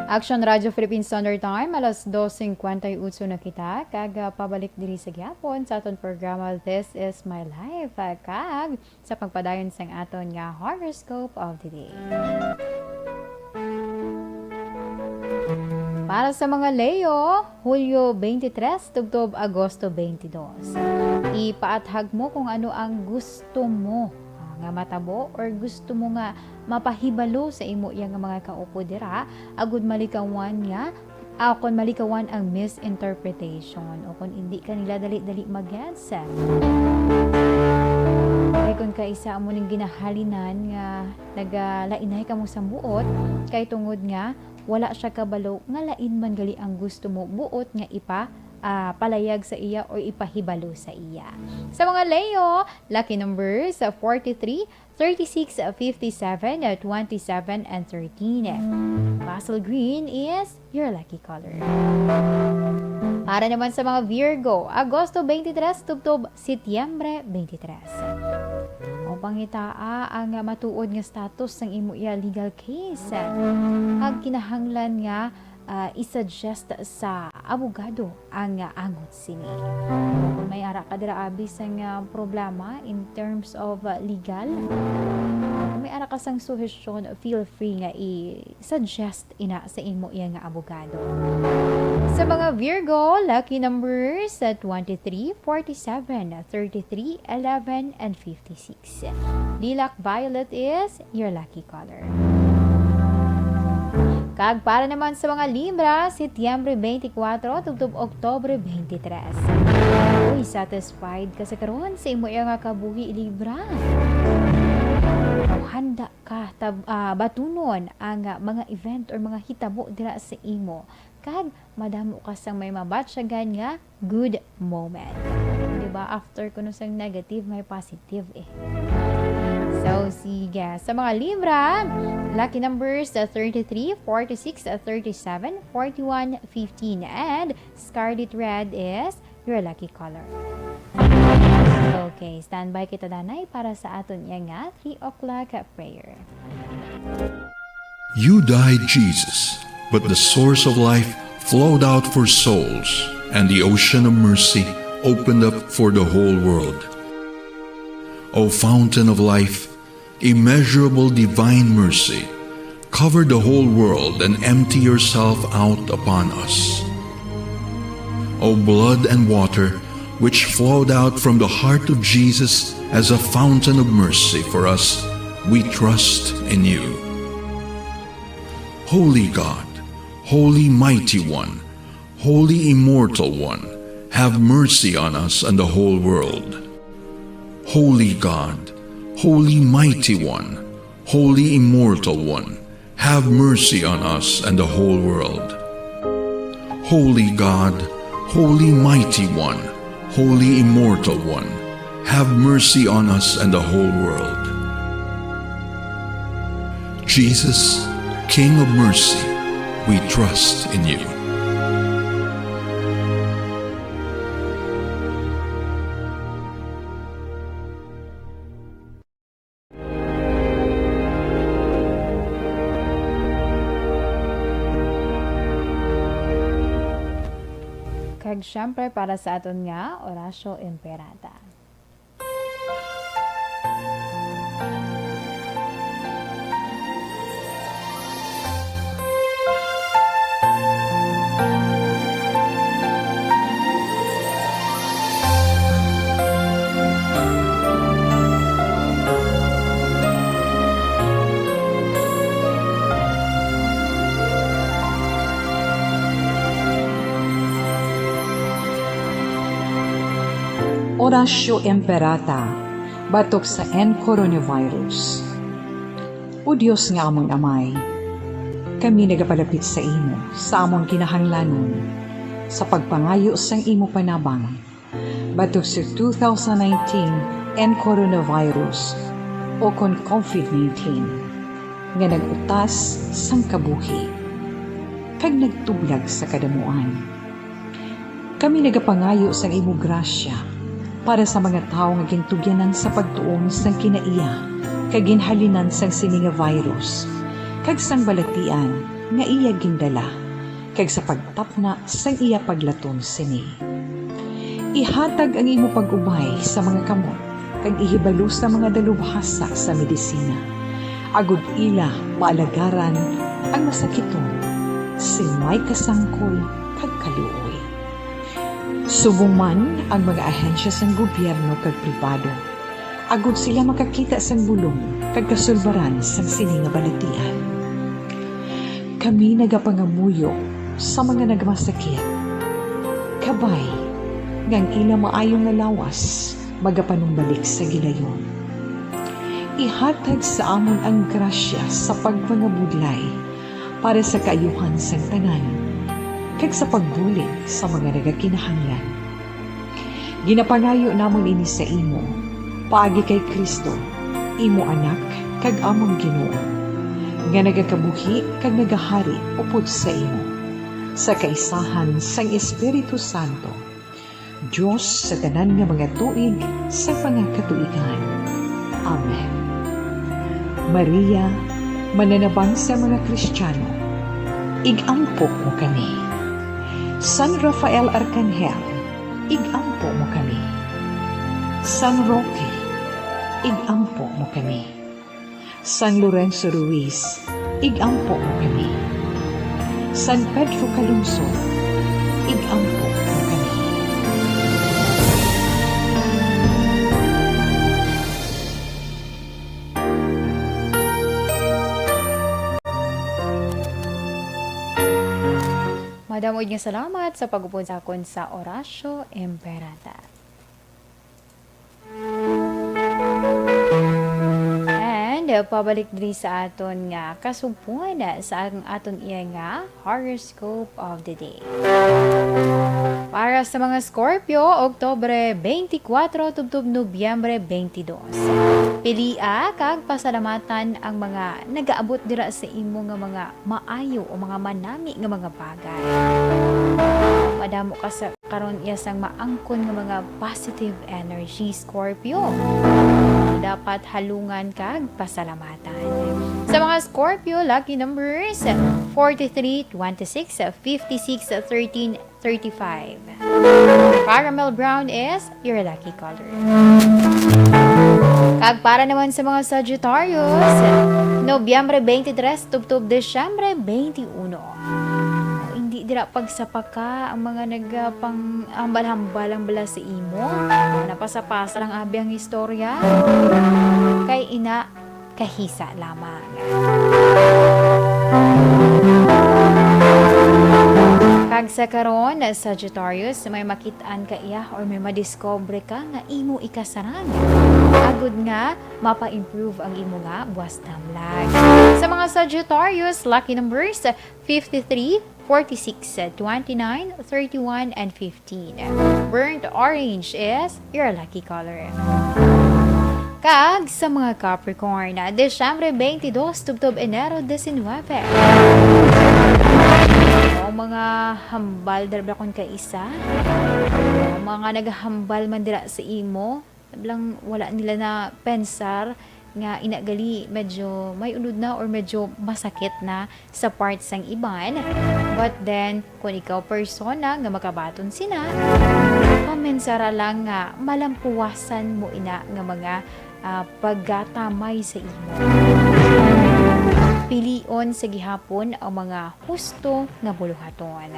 Aksyon Radio Philippine Standard Time, alas dos cincuenta y ocho na kita, kag, ah, pabalik diri sa gihapon sa aton programa, This Is My Life, ah, kag sa pagpadayon sang aton nga horoscope of the day. Para sa mga Leo, Hulyo twenty-three tubtob Agosto twenty-two. Ipaathag mo kung ano ang gusto mo, ah, nga matabo or gusto mo nga mapahibalo sa imo iya nga mga kaupo dira, agud malikawan nga ah, kon malikawan ang misinterpretation o kon indi ka nila dali-dali mag-gets. Kay kon kaisa amo ning ginahalinan nga nagalainay kamo sang buot, kay tungod nga wala siya kabalo nga lain man gali ang gusto mo buot nga ipa, ah, palayag sa iya o ipahibalo sa iya. Sa mga Leo, lucky numbers, ah, forty-three, thirty-six, fifty-seven, twenty-seven, and thirteen. Basil green is your lucky color. Para naman sa mga Virgo, Agosto twenty-three tubtob Setyembre twenty-three. Mapangitaa ang matuod nga status sang imo iya legal case. Kag kinahanglan nga ah, i-suggest sa abogado ang, ah, angot sini. Kung may ara ka dira, abi, sang, ah, problema in terms of, ah, legal, kung may ara ka sang suhestyon, feel free nga i-suggest ina sa imo iya nga abogado. Sa mga Virgo, lucky numbers, ah, twenty-three, forty-seven, thirty-three, eleven, and fifty-six. Lilac violet is your lucky color. Kag para naman sa mga Libra, Setyembre twenty-four tubtob Oktubre twenty-three. Uy, satisfied ka sa karon sa imo nga kabuhi, Libra? Handa ka ah, batunon ang, ah, mga event or mga hitabo dira sa imo, kag madamo ka sang may mabatyagan nga good moment. Di ba? After kuno sang negative, may positive eh. So, sige. Sa mga Libra, lucky numbers, uh, thirty-three, forty-six, uh, thirty-seven, forty-one, fifteen, and scarlet red is your lucky color. Okay, standby kita, danay, para sa aton iya nga three o'clock prayer. You died, Jesus, but the source of life flowed out for souls, and the ocean of mercy opened up for the whole world. O fountain of life, immeasurable divine mercy, cover the whole world and empty yourself out upon us. O blood and water, which flowed out from the heart of Jesus as a fountain of mercy for us, we trust in you. Holy God, Holy Mighty One, Holy Immortal One, have mercy on us and the whole world. Holy God, Holy Mighty One, Holy Immortal One, have mercy on us and the whole world. Holy God, Holy Mighty One, Holy Immortal One, have mercy on us and the whole world. Jesus, King of mercy, we trust in you. Kag siyempre, para sa aton nga Oratio Imperata. Oratio Imperata, batok sa N coronavirus. O Dios nga amon Amay, kami nagapalapit sa imo sa amon kinahanglanon sa pagpangayo sang imo panabang batok sa two thousand nineteen N coronavirus, o kon covid nineteen, nga nag-utas sang kabuhi kag nagtublag sa kadamuan. Kami nagapangayo sang imo grasya para sa mga tawo nga gintugyanan sa pagtuon sang kinaiya kag ginhalinan sang sini nga virus, kag sang balatian nga iya gindala, kag sa pagtapna sang iya paglaton sini. Ihatag ang imo pag-ubay sa mga kamot kag ihibalo sa mga dalubhasa sa medisina, agod ila maalagaran ang masakiton sing may kasangkol kag kaluoy. Subong man ang mga ahensya sang gobyerno kag pribado, agod sila makakita sang bulong kag kasulbaran sang sini nga balatian. Kami nagapangamuyo sa mga nagmasakit, kabay nga ang ila maayo nga lawas magapanumbalik sa gilayon. Ihatag sa amon ang grasya sa pagpangabudlay para sa kaayuhan sang tanan, kag sa pagbulig sa mga nagakinahanglan. Ginapangayo namon ini sa imo, paagi kay Cristo, imo Anak kag amon Ginoo, nga nagakabuhi kag nagahari upod sa imo, sa kaisahan sang Espiritu Santo, Dios sa tanan nga mga tuig sa mga katuigan. Amen. Maria, mananabang sa mga Kristiyano, ig-ampo mo kami. San Rafael Arcangel, ig-ampo mo kami. San Roque, ig-ampo mo kami. San Lorenzo Ruiz, ig-ampo mo kami. San Pedro Calungsod, ig-ampo mo kami. Madamo gid nga salamat sa pag-upod sa akon sa Oratio Imperata. And Pabalik diri sa aton nga kasugpon sa ang aton iya nga horoscope of the day. Para sa mga Scorpio, Oktubre twenty-four tubtob Nobyembre twenty-two. Pilia kag pasalamatan ang mga nagaabot dira sa imo nga mga maayo o mga manami nga mga bagay. Madamo ka sa karon iya sang maangkon nga mga positive energy, Scorpio. Dapat halungan kag pasalamatan. Sa mga Scorpio, lucky numbers, forty-three, twenty-six, fifty-six, thirteen, thirty-five. Caramel brown is your lucky color. Kag para naman sa mga Sagittarius, Nobyembre twenty-three tubtob Disyembre twenty-one. Hindi dira pagsapaka ang mga nagapang-ambal-hambal ang bala sa imo. Napasapasa lang abi ang istorya. Kay ina, kahisa lamang. Kag sa karon, Sagittarius, may makit-an ka iya or may madiscover ka nga imo ikasarang. Agud nga mapa-improve ang imo nga buwas damlag. Sa mga Sagittarius, lucky numbers fifty-three, forty-six, twenty-nine, thirty-one, and fifteen. Burnt orange is your lucky color. Kag sa mga Capricorn, Disyembre twenty-two tubtob Enero diecinuebe. O mga hambal, dara ba kun kaisa? O mga naghambal man dira sa imo, lang wala nila na pensar nga ina gali medyo may unod na or medyo masakit na sa part sang iban. But then, kung ikaw persona nga makabaton sina, pamensara lang nga malampuwasan mo ina nga mga, ah, paggatamay sa imo. Pilion sa gihapon ang mga husto nga buluhaton.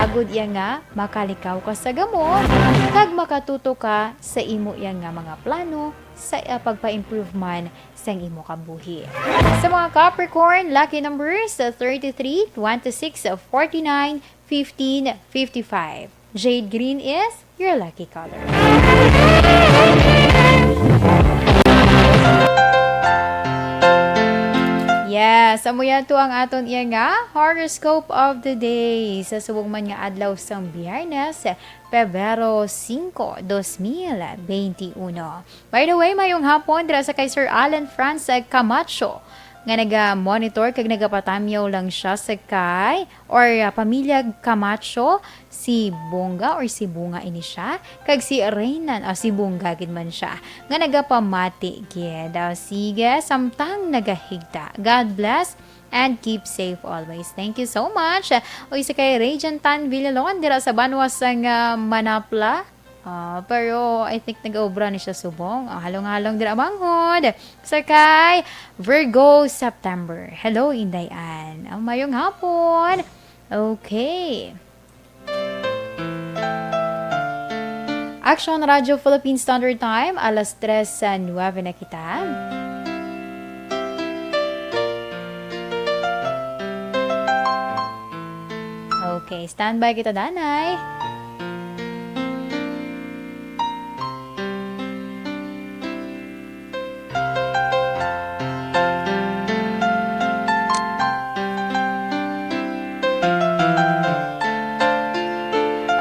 Agud iya nga makalikaw ka sa gamot kag makatuto ka sa imo iya nga mga plano sa, ah, pagpa-improve man sang imo kabuhi. Sa mga Capricorn, lucky numbers thirty-three, twenty-six, forty-nine, fifteen, fifty-five. Jade green is your lucky color. Yes, amo yan to ang aton iya nga horoscope of the day sa subong man nga adlaw sang Biyernes, Pebrero singko, dos mil benti uno. By the way, mayong hapon dira sa kay Sir Alan Franz Camacho, nga naga-monitor kag nagapatamyaw lang siya sa kay or, ah, pamilya Camacho, si Bonga or si Bunga ini siya, kag si Reynan, ah, si Bunga gid man siya, nga nagapamati gid. Ah, sige, samtang nagahigda. God bless and keep safe always. Thank you so much. Uy, sa kay Regent Tan Villalon, dira sa banwa sang, ah, Manapla. Ah, pero I think nag-obra ni siya subong. Ah, halong-halong dira manghod. Sa kay Virgo September. Hello, Inday Ann. Ah, mayong hapon. Okay. Action Radio Philippine Standard Time, alas tres sa nuebe na kita. Okay, standby kita, danay.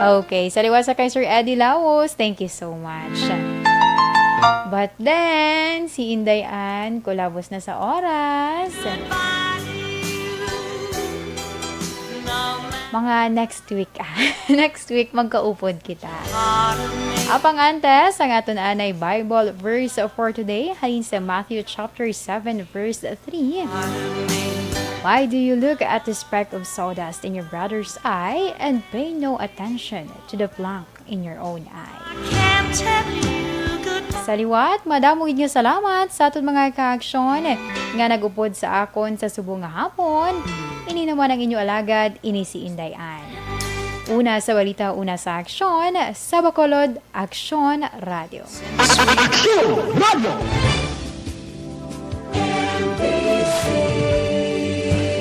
Okay, sa liwat sa kay Sir Eddie Laos, thank you so much. But then, si Inday Ann, kulabos na sa oras. Mga next week, ah. Next week, magkaupod kita. Apang antes, ang aton anay Bible verse for today, halin sa Matthew chapter seven, verse three. "Why do you look at the speck of sawdust in your brother's eye and pay no attention to the plank in your own eye?" Sa liwat, madamo gid nga salamat sa aton mga kaaksyon nga nag-upod sa akon sa subong nga hapon. Ini naman ang inyo alagad, ini si Inday Ann. Una sa balita, una sa aksyon, sa Bacolod, Aksyon Radio. Aksyon Radio!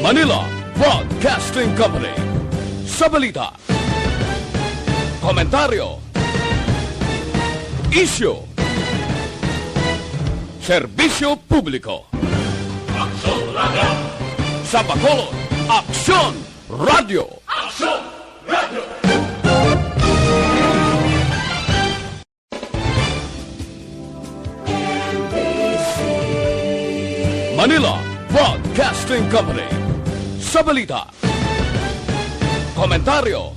Manila Broadcasting Company. Sa balita, komentaryo, isyu, Serbisyo Publiko. Aksyon Radio. Sa Bacolod, Aksyon Radio. Aksyon Radio. Manila Broadcasting Company. Sa balita, komentaryo,